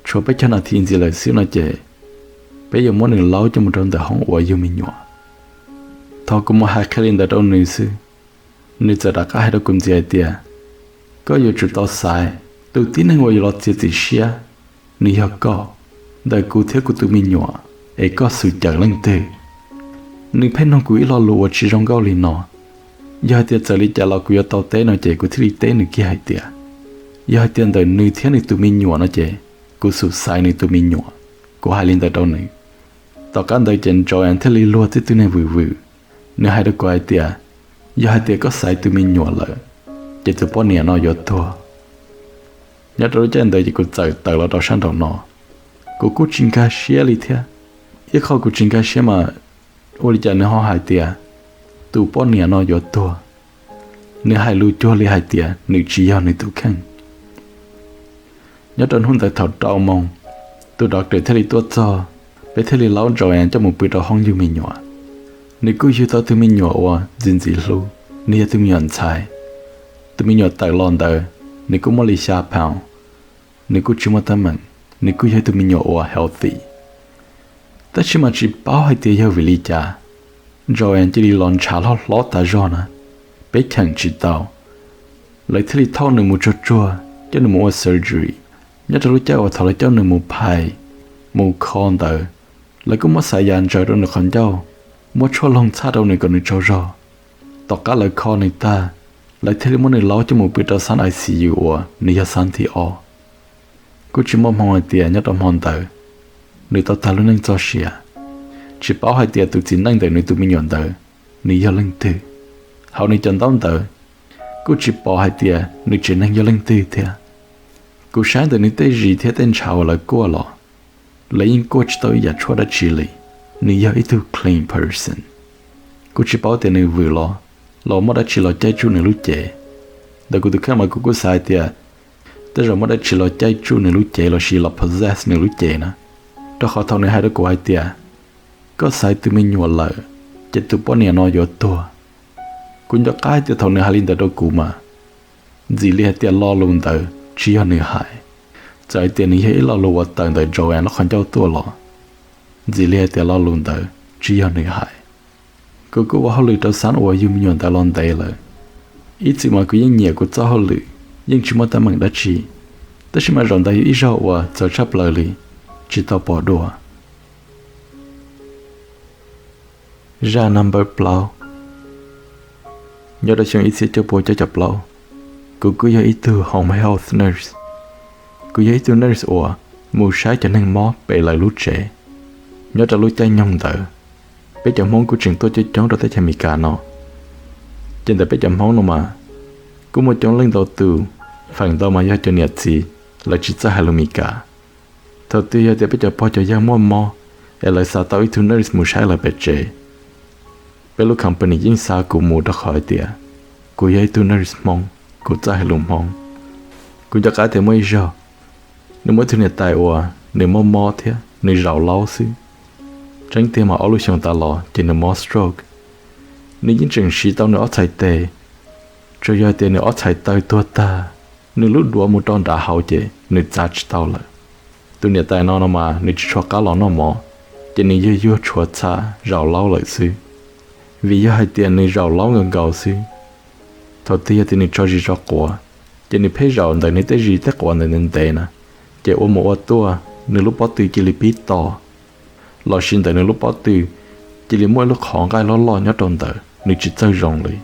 tshuav peb caug nas this ntxiv lawm xwb no ces peb yuav muab nws laub coj mus rau ntawm hoob uas yug me nyuam. Thaum kuv mus hais qhia li ntawd rau nws xwb, nws txawm rov qab hais rau kuv ntxiv hais tias koj yuav tsum tau xaiv, tus tib neeg uas yuav los txiav txim siab, nws yog koj, ntawm kuv thiab kuv tus me nyuam, es koj xum cawm leej twg? Nws pheej nug kuv ib lo lus uas tsis zoo nkauj li no. Yog hais tias txawm li cas los kuv yuav tau teb no ces kuv thiaj li teb nws kiag hais tias yog hais tias ntawm nws thiab nws tus me nyuam no ces kuv xum xaiv nws tus me nyuam. Kuv hais li ntawd rau nws. Tom qab ntawd ces Joanne thiaj li luag tej tug niag vwm vwm. Nws hais rau kuv hais tias yog hais tias koj xaiv tus me nyuam lawm, ces tus poj niam no yuav tuag. Nyob rau lub caij ntawd ces kuv txawm tawm los rau sab nraum no, kuv kuj tsis nkag siab li thiab. Ib qho kuv tsis nkag siab mas ua li cas nws ho hais tias tus poj niam no yuav tuag? Nws hais lus cuag li hais tias nws tsis yog nws tus kheej. Nyob rau hnub ntawd thaum rau moos, tus doctor thiaj li tuaj txog, peb thiaj li laub Joanne coj mus pw rau hoob yug me nyuam. Nws kuj yug tau tug me nyuam uas ntxim ntxim hlub, nws yog tug me nyuam ntxhais. Tus me nyuam tawm los ntawd, nws kuj muaj li xya pound. nws kuj tsis muaj teeb meem, nws kuj yog ib tug me nyuam uas healthy. Tab sis mas tsis paub hais tias yog vim li cas, Joanne cia li los ntshav hlob hlob tas zog na. Peb cheem tsis tau, lawv thiaj li thauj nws mus tsuag tsuag coj nws mus ua surgery. Nyob rau lub caij uas thaum lawv coj nws mus phais, mus kho ntawd, lawv kuj muab xav yas ntsaws rau nws qhov ncauj, muab tshuaj loog txhaj rau nws kom nws tsaug zog. Tom qab lawv kho nws tag, lawv thiaj li muab nws laub coj mus pw rau xab I C U uas nws yog xab thib ob. Kuj tsis muaj hmoo hais tias nyob rau hmo ntawd nws tau tag lub neej txoj sia. Tsis paub hais tias tus txiv neej ntawm nws tus me nyuam ntawd nws yog leej twg. Hauv nws cov ntaub ntawv kuj tsis pom hais tias nws tsev neeg yog leej twg thiab. Kuv saib ntawm nws tej zis thiab tej ntshav uas lawv kuaj los, lawv yeej kuaj tsis tau ib yam tshuaj dab tsi li. Nws yog ib tug clean person. Kuv tsis paub tias nws vwm los, los muaj dab tsi los caij tsuj nws lub cev. Ntawm kuv tus kheej mas kuv kuj xav hais tias tej zaum muaj dab tsi los caij tsuj nws lub cev lossis los possess nws lub cev na. Rau qhov thaum nws hais rau kuv hais tias, koj xaiv tus me nyuam lawm, ces tus poj niam no yuav tuag. Kuv nco qab hais tias thaum nws hais li ntawd rau kuv mas, ntxim li hais tias lo lus ntawd tsis yog nws hais. Txawm hais tias nws yog ib lo lus uas tawm ntawm Joanne lub qhov ncauj tuaj los, ntxim li hais tias lo lus ntawd tsis yog nws hais. Kuv kuj ua hauj lwm rau xab uas yug me nyuam ntawd los ntev lawm. Ib txwm mas kuv yeej nyiam kuv txoj hauj lwm, yeej tsis muaj teeb meem dab tsi. Tab sis mas zaum ntawd yog ib zaug uas txawv tshaj plaws li, tsis tau pom dua. Zaj number plaub. Nyob rau xyoo ib txhiab cuaj pua cuaj caum plaub, kuv kuj yog ib tug home health nurse. Kuv yog ib tug nurse uas mus saib cov neeg mob pem lawv lub tsev. Nyob rau lub caij nyoog ntawd, peb cov Hmoob kuj tseem tuaj coob coob rau teb chaws Amelikas no. Ces ntawm peb cov Hmoob no mas, kuj muaj coob leej ntau tus, feem ntau mas yog cov niam txiv, lawv tsis txawj hais lus Meskas. Thaum twg yog tias peb cov pog cov yawg muaj mob, es lawv xav tau ib tug nurse mus saib lawv pem tsev, peb lub company yeej xa kuv mus rau qhov hais tias kuv yog ib tug nurse Hmoob, kuv txawj hais lus Hmoob. Kuv nco qab tias muaj ib zaug, nws muaj ib tug niam tais uas nws mob mob thiab nws zaum laub xwb. Tseeb tiag mas ob lub xyoos tas los ces nws mob stroke. Nws yeej tseem siv tau nws ob txhais tes, tsuas yog tias nws ob txhais taw tuag tag, nws lub duav mus rau nrad hauv ces nws txav tsis tau lawm. Tus niam tais no no mas nws tsis tshua qab los noj mov, ces nws yog yuag tshuav txha zaum laub lawm xwb. Vim yog hais tias nws zaum laub nkaus nkaus xwb, thaum twg yog tias nws tso zis tso quav, ces nws pheej zaum ntawm nws tej zis tej quav ntawd ntev ntev na, ces ua mus ua tuaj nws lub pob tw cia li pib to, lossis ntawm nws lub pob tw cia li muaj ib lub qhov nqaij loj loj nyob rau ntawd, nws tsis txawj zoo li.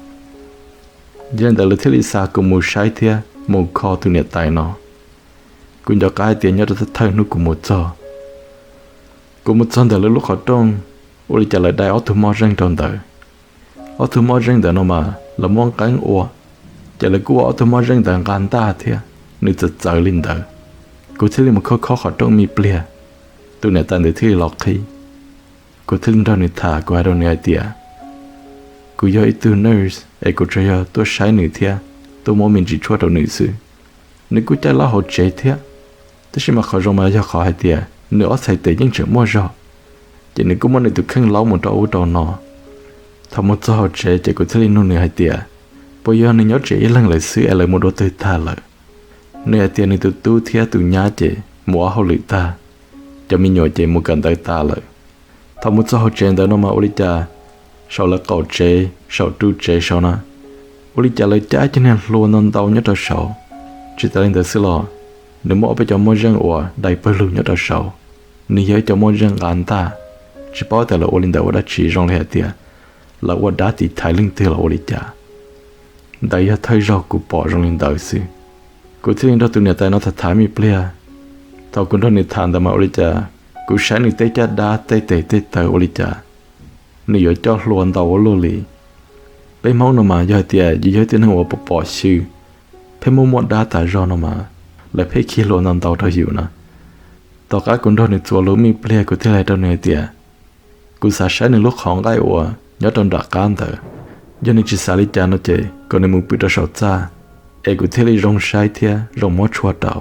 Yog li ntawd lawv thiaj li xa kuv mus saib thiab mus kho tus niam tais no. Kuv nco qab hais tias nyob rau thawj thawj hnub kuv mus txog, kuv mus txog ntawm lawv lub qhov rooj, ua li cas lawv dai ob tug moj zeej rau ntawd. Ob tug moj zeej ntawd no mas lawv muab nqeeb ua, ces lawv kuj ua ob tug moj zeej ntawd nqa ntaj thiab, nws txawv txawv li ntawd. Kuv thiaj li mus khob khob qhov rooj me pliag, tus niam tais ntawd thiaj li los qhib. Kuv thiaj li nrog nws tham, kuv hais rau nws hais tias, kuv yog ib tug nurse es kuv tsuas yog tuaj saib nws thiab tuaj muab me ntsis tshuaj rau nws xwb. Nws kuj caij laub hauv tsev thiab, tab sis mas qhov zoo mas yog qhov hais tias nws ob txhais tes yeej tseem muaj zog, ces nws kuj muab nws tus kheej laub mus rau ub rau no. Thaum mus txog hauv tsev ces kuv thiaj li nug nws hais tias, puas yog nws nyob tsev ib leeg lawm xwb es lawv mus dua twg tag lawm? Nws hais tias nws tus tub thiab tus nyab ces mus ua hauj lwm tag, cov me nyuam ces mus kawm ntawv tas lawm. Thaum mus txog hauv tsev ntawd no mas ua li cas saum lawv qaum tsev, saum ru tsev saud na, ua li cas lawv cab cov niag hlua ntau ntau nyob rau saud. Tsis tas li ntawd xwb los, nws muaj ob peb cov moj zeej uas dai pawg lug nyob rau saud. Nws yog ib cov moj zeej nqa ntaj, tsis paub tias lawv ua li ntawd ua dab tsi, zoo li hais tias lawv ua dab tiv thaiv leej twg los ua li cas. Ntawd yog thawj zaug kuv pom zoo li ntawd xwb. Kuv thiaj li nrog tus niam tais no tham tham me pliag. Thaum kuv nrog nws tham ntawd mas ua li cas kuv saib nws tej caj dab tej tes tej taw ua li cas nws yuav coj hlua ntau ua luaj li. Peb Hmoob no mas yog hais tias yus yog ib tug neeg uas pom pom xyw, pheej muaj muaj dab tas zog no mas, lawv pheej khi hlua ntau ntau rau yus na. Tom qab kuv nrog nws txuas lus me pliag kuv thiaj li hais rau nws hais tias, kuv xav saib nws lub qhov nqaij uas nyob rau nram qab ntawd. Yog nws tsis xav li cas no ces kom nws mus pw rau saum txaj, es kuv thiaj li zoo saib thiab zoo muab tshuaj rau.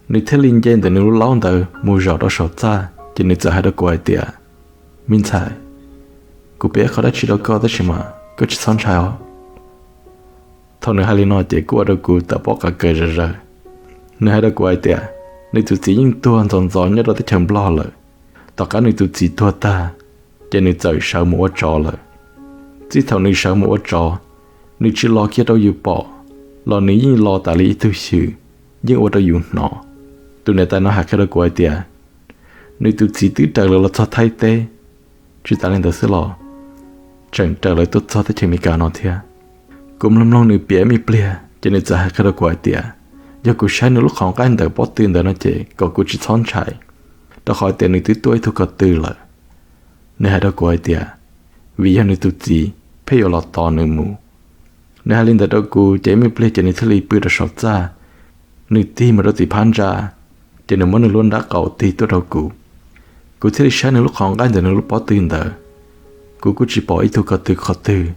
Nws thiaj li nce ntawm nws lub laub ntawd mus zaum rau saum txaj ces nws txawm hais rau kuv hais tias, me ntxhais, kuv piav qhov dab tsi rau koj tab sis mas koj tsis txhob ntshai os. Thaum nws hais li no ces kuj ua rau kuv tawm pob qa kaws zom zaws. Nws hais rau kuv hais tias nws tus txiv yeej tuag ntxov ntxov nyob rau teb chaws Nplog lawm. Tom qab nws tus txiv tuag tag, ces nws txawm sawv mus ua tsov lawm. Txij thaum nws sawv mus ua tsov, nws tsis los kiag rau yus pom, los nws yeej los tas li ib tug xyw, yeej ua rau yus hnov. Tus niam tais no hais qhia rau kuv hais tias nws tus txiv twb raws lawv los txog Thaib teb, tsis tas li ntawd xwb los tseem raws lawv tuaj txog teb chaws Amelikas no thiab. Kuv mloog mloog nws piav me pliag ces nws txawm hais qhia rau kuv hais tias yog kuv saib nws lub qhov nqaij ntawm pob tw ntawd no ces kom kuv tsis txhob ntshai, rau qhov tias nws twb tuaj ib tug ko tw lawm. Nws hais rau kuv hais tias vim yog nws tus txiv pheej yuav los tos nws mus. Nws hais li ntawd rau kuv ces ib me pliag ces nws thiaj li pw rau saum txaj, nws tig mus rau tim phab ntsa, ces nws muab nws lub nrab qaum tig tuaj rau kuv. Kuv thiaj li saib nws lub qhov nqaij ntawm nws lub pob tw ntawd. Kuv kuj tsis pom ib tug ko tw qhov twg,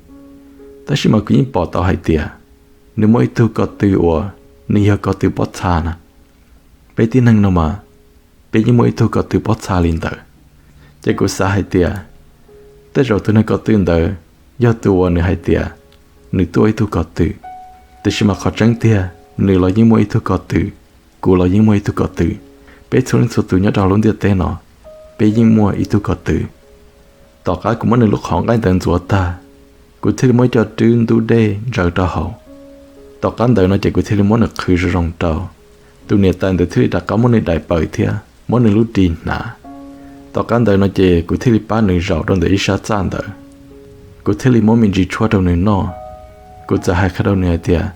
tab sis mas kuv yeej pom tau hais tias nws muaj ib tug ko tw uas nws yog ko tw pob txha na. Peb tib neeg no mas, peb yeej muaj ib tug ko tw pob txha li ntawd. Ces kuv xav hais tias tej zaum tus neeg ko tw ntawd yog tus uas nws hais tias nws tuaj ib tug ko tw, tiam sis mas qhov tseeb tiag nws los yeej muaj ib tug ko tw, kuv los yeej muaj ib tug ko tw. Peb txhua leej txhua tus nyob rau hauv lub ntiaj teb no, peb yeej muaj ib tug ko tw. Tom qab kuv muab nws lub qhov nqaij ntawd ntxuav tag, kuv thiaj li muab ib co rwb ntub dej ntsaws rau hauv. Tom qab ntawd no ces kuv thiaj li muab nws qhwv zoo zoo rau. Tus niam tais ntawd thiaj li rov qab muab nws daim pawg thiab muab nws lub ris hnav. Tom qab ntawd no ces kuv thiaj li pab nws zaum rau ntawm ib sab txaj ntawd. Kuv thiaj li muab me ntsis tshuaj rau nws noj. Kuv txawm hais qhia rau nws hais tias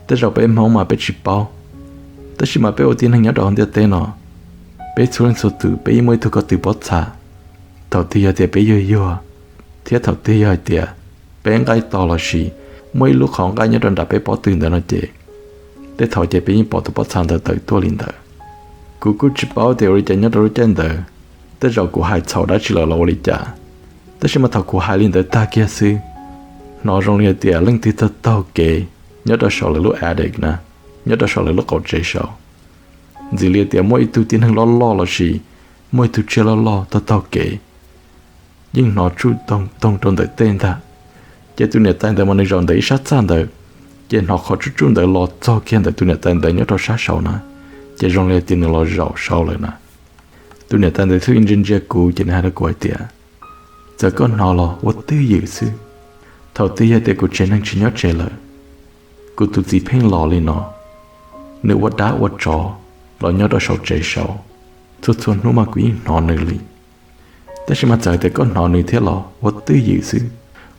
tej zaum peb Hmoob mas peb tsis paub, tab sis mas peb ua tib neeg nyob rau hauv ntiaj teb no, peb txhua leej txhua tus peb yeej muaj ib tug ko tw pob txha. Thaum twg yog tias peb yuag yuag, thiab thaum twg yog hais tias peb nqaij to lossis muaj ib lub qhov nqaij nyob rau nram peb pob tw ntawd no ces, tej thaum ces peb yeej pom tus pob txha ntawd tawm tuaj li ntawd. Kuv kuj tsis paub tias ua li cas nyob rau lub caij ntawd, tej zaum kuv hais txhaum dab tsi lawm los ua li cas, tab sis mas thaum kuv hais li ntawd tag kiag xwb, hnov zoo li hais tias leej twg taug taug kev nyob rau saum lawv lub attic na, nyob rau saum lawv lub qaum tsev saud. Ntxim li tias muaj ib tug tib neeg loj loj lossis muaj ib tug tsiaj loj loj taug taug kev, yeej hnov tsuj toog toog rau ntawm tej ntag. Ces tus niam tais ntawd mas nws zaum ntawm ib sab txaj ntawd, ces hnov qhov tsuj tsuj ntawd los txog kiag ntawm tus niam tais ntawd nyob rau sab saud na, ces zoo li tias nws los zaum saud lawm na. Tus niam tais ntawd thiaj li ntsia ntsia kuv ces nws hais rau kuv hais tias, txawm koj hnov los ua twj ywm xwb, thaum twg yog tias kuv tsev neeg tsis nyob tsev lawm, kuv tus txiv pheej los li no, nws ua dab ua tsov los nyob rau saum tsev saud, txhua txhua hnub mas kuv yeej hnov nws li. Tab sis mas txawm hais tias koj hnov nws thiab los ua twj ywm xwb,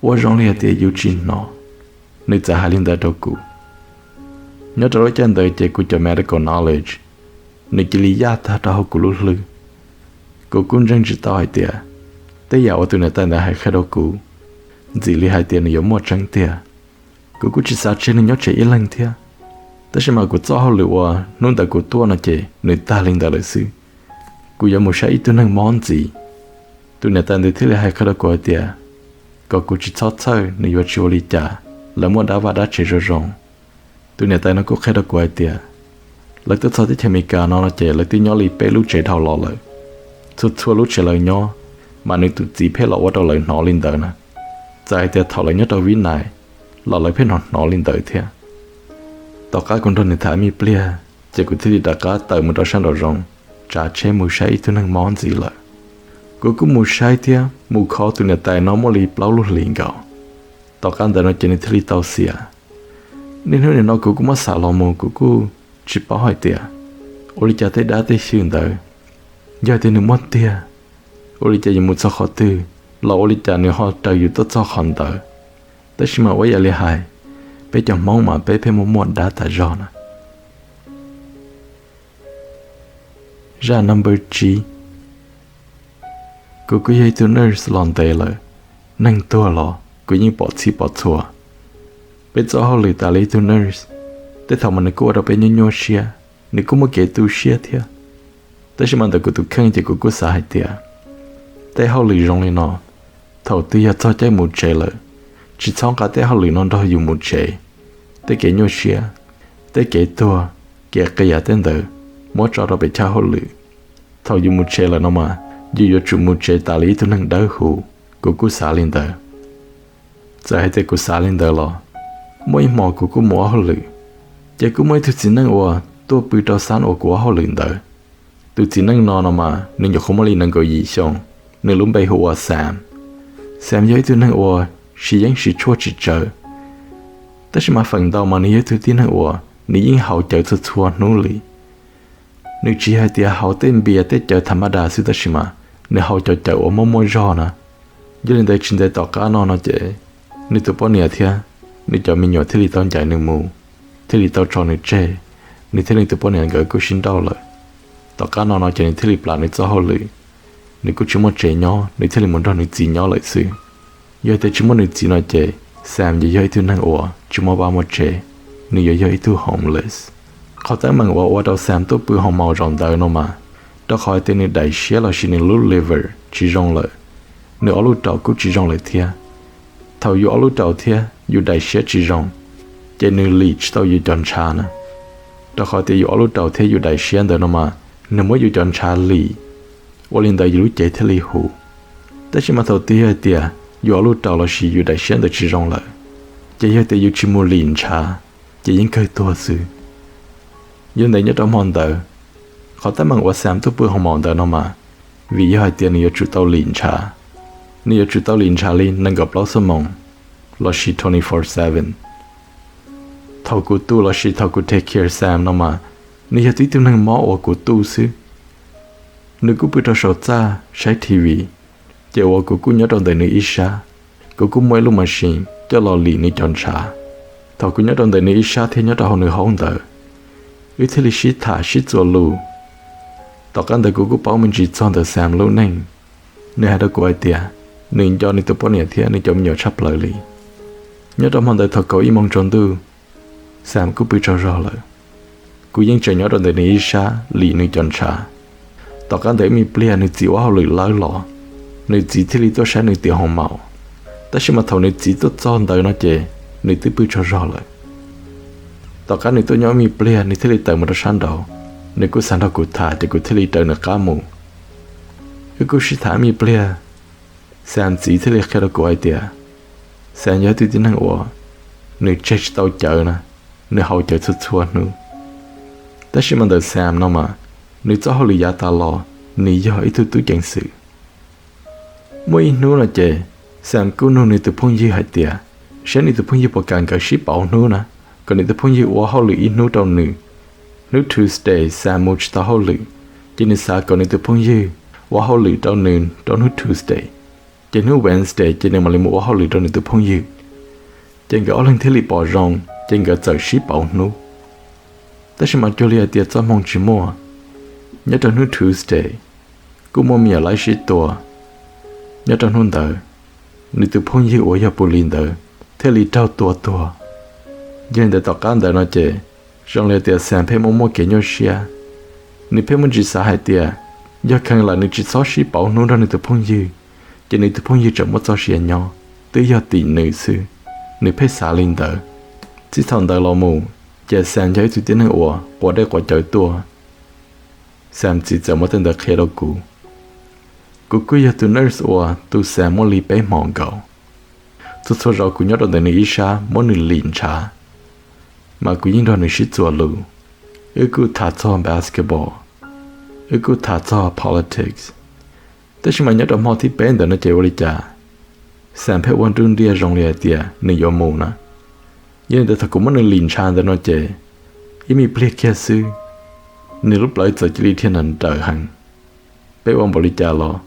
ua zoo li hais tias yus tsis hnov. Nws txawm hais li ntawd rau kuv. Nyob rau lub caij ntawd ces kuv cov medical knowledge nws cia li yaj tag rau hauv kuv lub hlwb. Kuv kuj ntseeg tsis tau hais tias tej yam uas tus niam tais ntawd hais qhia rau kuv ntxim li hais tias nws yuav muaj tseeb tiag. Kuv kuj tsis xav tseg nws nyob tsev ib leeg thiab, tab sis mas kuv txoj hauj lwm uas hnub ntawd kuv tuaj no ces nws tag li ntawd lawm xwb. Kuv yuav mus saib ib tug neeg mob ntxiv. Tus niam tais ntawd thiaj li hais qhia rau kuv hais tias kom kuv tsis txhob txhawj, nws yuav tsis ua li cas, lawv muaj dab vaj dab tsev zoo zoo. Tus niam tais no kuj qhia rau kuv hais tias lawv tuaj txog teb chaws Amelikas no no ces lawv twb nyob li peb lub tsev dhau los lawm. Txhua txhua lub tsev lawv nyob, mas nws tus txiv pheej los ua rau lawv hnov li ntawd na. Txawm hais tias thaum lawv nyob rau Vib Nais los lawv pheej hnov hnov li ntawd thiab. Tom qab kuv nrog nws tham me pliag, ces kuv thiaj li rov qab tawm mus rau sab nraum zoov, tsav tsheb mus saib ib tug neeg mob ntxiv lawm. Kuv kuj mus saib thiab mus kho tus niam tais no muaj li plaub lub hlis nkaus. Tom qab ntawd no ces nws thiaj li tau xiam. Niaj hnub nim no kuv kuj muab xav los mus, kuv kuj tsis paub hais tias ua li cas tej dab tej xyw ntawd, yog tias nws muaj tiag, ua li cas yus mus txog qhov twg los ua li cas nws ho raws yus tuaj txog qhov ntawd. Tab sis mas ua ib yam li hais, peb cov Hmoob mas peb pheej muaj muaj dab tas zog na. Zaj number tsib. Kuv kuj yog ib tug nurse los ntev lawm, neeg tuag los kuv yeej pom txhij pom txhua. Peb txoj hauj lwm tas li ib tug nurse, tej thaum mas nws kuj ua rau peb nyuaj nyuaj siab, nws kuj muaj kev tu siab thiab. Tab sis mas ntawm kuv tus kheej ces kuv kuj xav hais tias tej hauj lwm zoo li no, thaum twg yog txog caij mus tsev lawm, tsis txhob nqa tej hauj lwm no nrog yus mus tsev. Tej kev nyuaj siab, tej kev tuag, kev qias tej ntawd muab tso rau pem chaw hauj lwm. Thaum yus mus tsev lawm no mas yus yuav tsum mus tsev tas li ib tug neeg dawb huv. Kuv kuj xav li ntawd. Txawm hais tias kuv xav li ntawd los, muaj ib hmo kuv kuj mus ua hauj lwm, ces kuj muaj ib tug txiv neej uas tuaj pw rau xab uas kuv ua hauj lwm ntawd. Tus txiv neej no no mas nws nyuam qhuav muaj li nees nkaum yim xyoo, nws lub npe hu ua Sam. Sam yog ib tug neeg uas siv yeeb siv tshuaj tsis tsawg, tab sis mas feem ntau mas nws yog ib tug tib neeg uas nws yeej haus cawv txhua txhua hnub li. Nws tsis yog hais tias haus tej npias tej cawv tha ma das xwb, tab sis mas nws haus cov cawv uas muaj muaj zog na. Yog li ntawd tsis ntev tom qab no no ces nws tus poj niam thiab nws cov me nyuam thiaj li tau ncaim nws mus, thiaj li tau tso nws tseg, nws thiab nws tus poj niam nkawd kuj sib nrauj lawm. Tom qab no no ces nws thiaj li plam nws txoj hauj lwm, nws kuj tsis muaj tsev nyob, nws thiaj li mus nrog nws txiv nyob lawm xwb. Yog tias tsis muaj nws txiv no ces Sam yuav yog ib tug neeg uas tsis muaj vaj muaj tsev, nws yuav yog ib tug homeless. Qhov teeb meem uas ua rau Sam tuaj pw hoos maus zaum ntawd no mas, rau qhov hais tias nws daim siab lossis nws lub liver tsis zoo lawm, nws ob lub raum kuj tsis zoo lawm thiab. Thaum yus ob lub raum thiab yus daim siab tsis zoo, ces nws lim tsis tau yus cov ntshav na. Rau qhov tias yus ob lub raum thiab yus daim siab ntawd no mas, nws muab yus cov ntshav lim, ua li ntawd yus lub cev thiaj li huv. Tab sis mas thaum twg yog hais tias yus ob lub raum lossis yus daim siab ntawd tsis zoo lawm, ces yog tias yus tsis mus lim ntshav, ces yeej kawg tuag xwb. Yog li ntawd nyob rau hmo ntawd, qhov teeb meem uas Sam tuaj pw hoos maus ntawd no mas, vim yog hais tias nws yuav tsum tau lim ntshav, nws yuav tsum tau lim ntshav li nees nkaum plaub xuab moos lossis twenty four seven. Thaum kuv tu lossis thaum kuv take care Sam no mas, nws yog tib tug neeg mob uas kuv tu xwb. Nws kuj pw rau saum txaj saib T V, ces uas kuv kuj nyob rau ntawm nws ib sab, kuv kuj muaj ib lub machine coj los lim nws cov ntshav. Thaum kuv nyob rau ntawm nws ib sab thiab nyob rau hauv nws hoob ntawd, wb thiaj li sib tham sib txuas lus. Tom qab ntawd kuv kuj paub me ntsis txog ntawm Sam lub neej. Nws hais rau kuv hais tias, nws nco nws tus poj niam thiab nws cov me nyuam tshaj plaws li. Nyob rau hmo ntawd thaum kaum ib moos tsaus ntuj, Sam kuj pw tsaug zog lawm. Kuv yeej tseem nyob rau ntawm nws ib sab lim nws cov ntshav. Tom qab ntawd ib me pliag nws txiv ua hauj lwm lawm los, nws txiv thiaj li tuaj saib nws tim hoos maus. Tab sis mas thaum nws txiv tuaj txog ntawd no ces nws twb pw tsaug zog lawm. Tom qab nws tuaj nyob ib me pliag nws thiaj li tawm mus rau sab nraud. Nws kuj xav nrog kuv tham ces kuv thiaj li raws nws qab mus. Wb kuj sib tham ib me pliag, Sam txiv thiaj li qhia rau kuv hais tias, Sam yog ib tug tib neeg uas nws tseg tsis tau cawv na, nws haus cawv txhua txhua hnub. Tab sis mas ntawm Sam no mas, nws txoj hauj lwm yav tas los, nws yog ib tug tub ceev xwm. Muaj ib hnub no ces, Sam kuj nug nws tus phooj ywg hais tias, saib nws tus phooj ywg puas kam nkawd sib pauv hnub na, kom nws tus phooj ywg ua hauj lwm ib hnub rau nws. Hnub Tuesday Sam mus tsis tau hauj lwm, ces nws xav kom nws tus phooj ywg ua hauj lwm rau nws rau hnub Tuesday, ces hnub Wednesday ces nws mam li mus ua hauj lwm rau nws tus phooj ywg. Ces nkawd ob leeg thiaj li pom zoo, ces nkawd txawm sib pauv hnub. Tab sis mas cuag li hais tias txoj hmoo tsis muaj, nyob rau hnub Tuesday, kuj muaj me nyuam laib sib tua. Nyob rau hnub ntawd, nws tus phooj ywg uas yog pus lis ntawd thiaj li raug tua tuag. Yog li ntawd tom qab ntawd no ces, zoo li tias Sam pheej muaj muaj kev nyuaj siab. Nws pheej muaj ntsis xav hais tias, yog kheev lawm nws tsis txhob sib pauv hnub nrog nws tus phooj ywg, ces nws tus phooj ywg tseem muaj txoj sia nyob, twb yog tim nws xwb. Nws pheej xav li ntawd. Txij thaum ntawd los mus, ces Sam yog ib tug tib neeg uas quav dej quav cawv tuaj. Sam txiv txawm muab tej ntawd qhia rau kuv. Kuv kuj yog tus nurse uas tu Sam muaj li peb hmo nkaus. Txhua txhua zaus kuv nyob rau ntawm nws ib sab muab nws lim ntshav, mas kuv yeej nrog nws sib txuas lus. Wb kuj tham txog basketball, wb kuj tham txog politics. Tab sis mas nyob rau hmo thib peb ntawd no ces ua li cas, Sam pheej ua nruj nriaj zoo li hais tias nws yuav mus na. Yog li ntawd thaum kuv muab nws lim ntshav ntawd no ces, ib me pliag kiag xwb, nws lub plawv txawm cia li dhia nrawm nrawm heev. Peb ua npaum li cas los,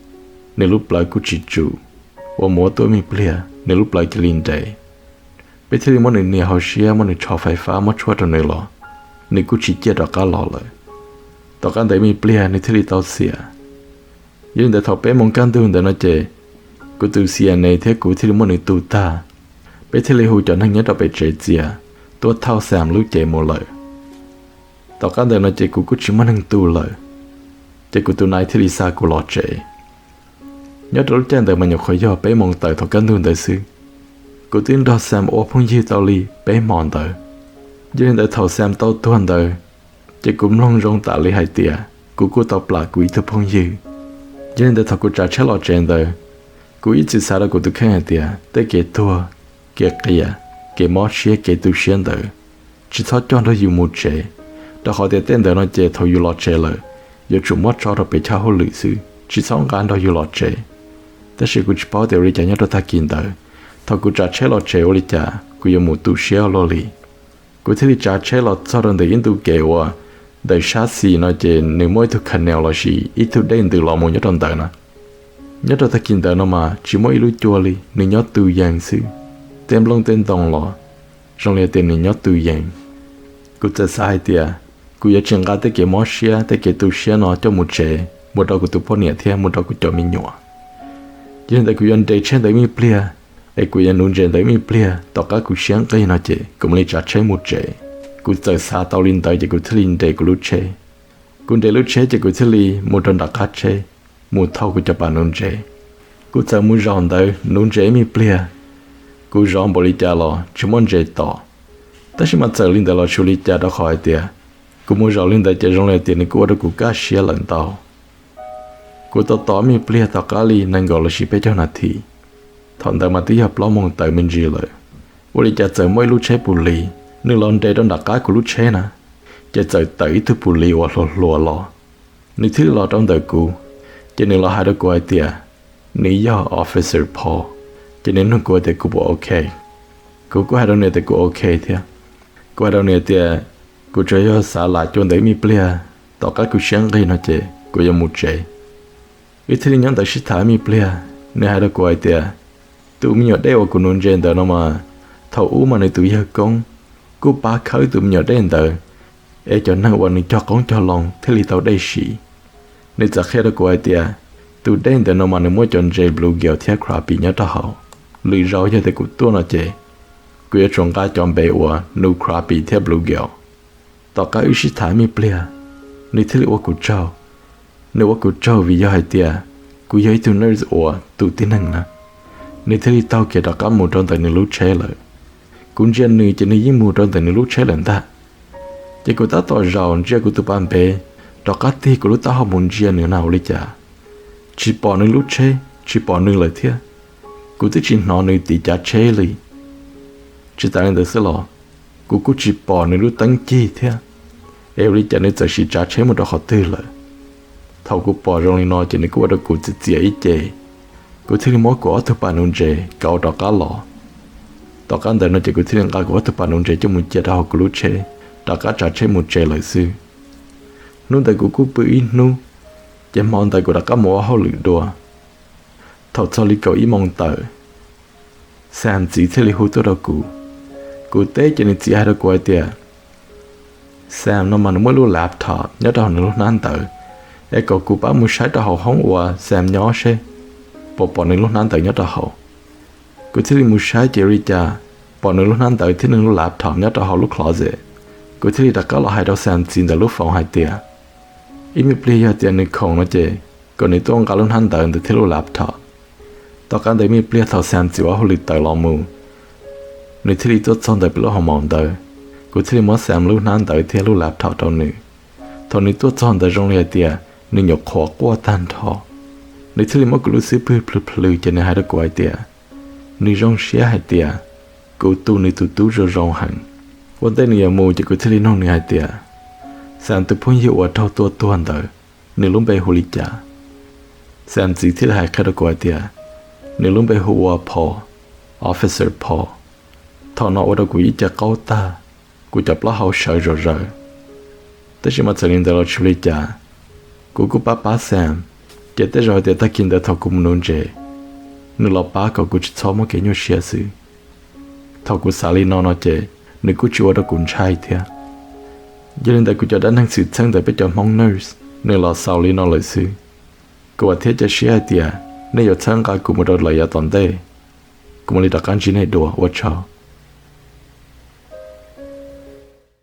nws lub plawv kuj tsis tsum. Ua mus ua tuaj ib me pliag nws lub plawv cia li nres. Peb thiaj li muab nws nias hauv siab, muab nws tshov fais fab, muab tshuaj rau nws los, nws kuj tsis ciaj rov qab los lawm. Tom qab ntawd ib me pliag nws thiaj li tau xiam. Yog li ntawd thaum peb moos kaj ntug ntawd no ces, kuv tus C N A thiab kuv thiaj li muab nws tu tag. Peb thiaj li hu cov neeg nyob rau pem tsev txias tuaj thauj Sam lub cev mus lawm. Tom qab ntawd no ces kuv kuj tsis muaj neeg tu lawm, ces kuv tus nai thiaj li xa kuv los tsev. Nyob rau lub caij ntawd mas nyuam qhuav yog peb moos tawm thaum kaj ntug ntawd xwb. Kuv twb nrog Sam ua phooj ywg tau li peb hmo ntawd. Yog li ntawd thaum Sam tau tuag ntawd, ces kuv mloog zoo tas li hais tias kuv kuj tau plam kuv ib tug phooj ywg. Yog li ntawd thaum kuv tsav tsheb los tsev ntawd, kuv ib txwm xav rau kuv tus kheej hais tias tej kev tuag, kev qias, kev mob siab, kev tu siab ntawd, tsis txhob coj nrog yus mus tsev, rau qhov tias tej ntawd no ces thaum yus los tsev lawm, yuav tsum muab tso rau pem chaw hauj lwm xwb, tsis txhob nqa nrog yus los tsev. Tab sis kuv tsis paub tias ua li cas nyob rau tag kis ntawd, thaum kuv tsav tsheb los tsev ua li cas kuv yuav mus tu siab ua luaj li. Kuv thiaj li tsav tsheb los txog rau ntawm ib ntu kev uas ntawm sab xis no ces nws muaj ib tug canal lossis ib tug dej ntws los mus nyob rau ntawd na. Nyob rau tag kis ntawd no mas tsis muaj ib lub cua li, nws nyob tu yees xwb. Tej nplooj tej ntoo los zoo li tias nws nyob tu yees. Kuv txawm xav hais tias kuv yuav tsis nqa tej kev mob siab tej kev tu siab no coj mus tsev mus rau kuv tus poj niam thiab mus rau kuv cov me nyuam. Yog li ntawd kuv yuav nres tsheb ntawd ib me pliag, es kuv yuav nuv ntses ntawd ib me pliag, tom qab kuv siab nqig no ces kuv mam li tsav tsheb mus tsev. Kuv txawm xav tau li ntawd ces kuv thiaj li nres kuv lub tsheb. Kuv nres lub tsheb ces kuv thiaj li mus rau nram qab tsheb, mus thau kuv cov pas nuv ntses. Kuv txawm mus zaum ntawd nuv ntses ib me pliag. Kuv zov npaum li cas los tsis muaj ntses tom. Tab sis mas txawm li ntawd los tsis ua li cas rau qhov hais tias kuv mus zaum li ntawd ces zoo li tias nws kuj ua rau kuv kaj siab lawm ntau. Kuv tos tos ib me pliag tom qab li nees nkaum lossis peb caug nas this. Thaum ntawd mas twb yog plaub moos tawm me ntsis lawm. Ua li cas txawm muaj ib lub tsheb pus lis, nws los nres rau nram qab kuv lub tsheb na, ces txawm tawm ib tug pus lis uas hluas hluas los. Nws thiaj li los rau ntawm kuv, ces nws los hais rau kuv hais tias nws yog Officer Paul, ces nws nug kuv tias kuv puas ok. Kuv kuj hais rau nws tias kuv ok thiab. Kuv hais rau nws tias kuv tsuas yog xav lam cua ntawd ib me pliag, tom qab kuv siab nqig no ces kuv yuav mus tsev. Wb thiaj li nyob ntawd sib tham ib me pliag, nws hais rau kuv hais tias tus me nyuam dej uas kuv nuv ntses ntawd no mas, thaum ub mas nws tus yawg koob kuj pab khawb tus me nyuam dej ntawd, es cov neeg uas nws cog qoob cog loo thiaj li tau dej siv. Nws txawm qhia rau kuv hais tias tus dej ntawd no mas nws muaj cov ntses bluegill thiab crappie nyob rau hauv. Lwm zaus yog tias kuv tuaj no ces kuv yuav tsum nqa cov npe uas nws crappie thiab bluegill. Tom qab wb sib tham ib me pliag, nws thiaj li ua kuv tsaug. Nws ua kuv tsaug vim yog hais tias kuv yog ib tug nurse uas tus tib neeg na. Nws thiaj li taug kev rov qab mus rau ntawm nws lub tsheb lawm. Kuv ntsia nws ces nws yeej mus rau ntawm nws lub tsheb lawm ntag. Ces kuv tab tom zaum ntsia kuv tus pas npe, rov qab tig kuv lub taub hau mus ntsia nws na ua li cas, tsis pom nws lub tsheb, tsis pom nws lawm thiab. Kuv twb tsis hnov nws tiv cav tsheb li. Tsis tas li ntawd xwb los, kuv kuj tsis pom nws lub teeb cig thiab, es ua li cas nws txawm sim tsav tsheb mus rau qhov twg lawm. Thaum kuv pom zoo li no ces nws kuj ua rau kuv txiv txiam ib ce. Kuv thiaj li muab kuv ob tug pas nuv ntses kauv rov qab los. Tom qab ntawd no ces kuv thiaj li nqa kuv ob tug pas nuv ntses coj mus cia rau hauv kuv lub tsheb, rov qab tsav tsheb mus tsev lawm xwb. Hnub ntawd kuv kuj pw ib hnub, ces hmo ntawd kuv rov qab mus ua hauj lwm dua. Thaum txog li kaum ib moos tawm, Sam txiv thiaj li hu tuaj rau kuv. Kuv teb ces nws txiv hais rau kuv hais tias Sam no mas nws muaj lub laptop nyob rau hauv nws lub hnab ntawv, es kom kuv pab mus saib rau hauv hoob uas Sam nyob seb puas pom nws lub hnab ntawv nyob rau hauv. Kuv thiaj li mus saib ces ua li cas pom nws lub hnab ntawv thiab nws lub laptop nyob rau hauv lub closet. Kuv thiaj li rov qab los hais rau Sam txiv ntawm lub foov hais tias ib me pliag yog tias nws khoom no ces kom nws tuaj nqa lub hnab ntawv ntawd thiab lub laptop. Tom qab ntawd ib me pliag thaum Sam txiv ua hauj lwm tawm los mus, nws thiaj li tuaj txog ntawm peb lub hoos maum ntawd. Kuv thiaj li muab Sam lub hnab ntawv thiab lub laptop rau nws. Thaum nws tuaj txog ntawd zoo li hais tias nws nyuam qhuav quaj tag nrho. Nws thiaj li muab kuv lub xub pwg plhws plhws ces nws hais rau kuv hais tias nws zoo siab hais tias kuv tu nws tus tub zoo zoo heev. Ua ntej nws yuav mus ces kuv thiaj li nug nws hais tias Sam tus phooj ywg uas raug tua tuag ntawd, nws lub npe hu li cas? Sam txiv thiaj li hais qhia rau kuv hais tias nws lub npe hu ua Paul, Officer Paul. Thaum no ua rau kuv ib ce qaug tag, kuv cov plaub hau sawv zom zaws. Tab sis mas txawm li ntawd los tsis ua li cas, kuv kuj pab pab Sam, ces tej zaum hais tias tag kis ntawd thaum kuv mus nuv ntses, nws los pab kom kuv tsis txhob muaj kev nyuaj siab xwb. Thaum kuv xav li no no ces nws kuj tsis ua rau kuv ntshai thiab. Yog li ntawd kuv cov dab neeg xwm txheej ntawm peb cov Hmoob nurse nws los xaus li no lawm xwb. Kuv vam thiab cia siab hais tias nej yuav txhawb nqa kuv mus rau lawm yav tom ntej. Kuv mam li rov qab ntsib nej dua, ua tsaug.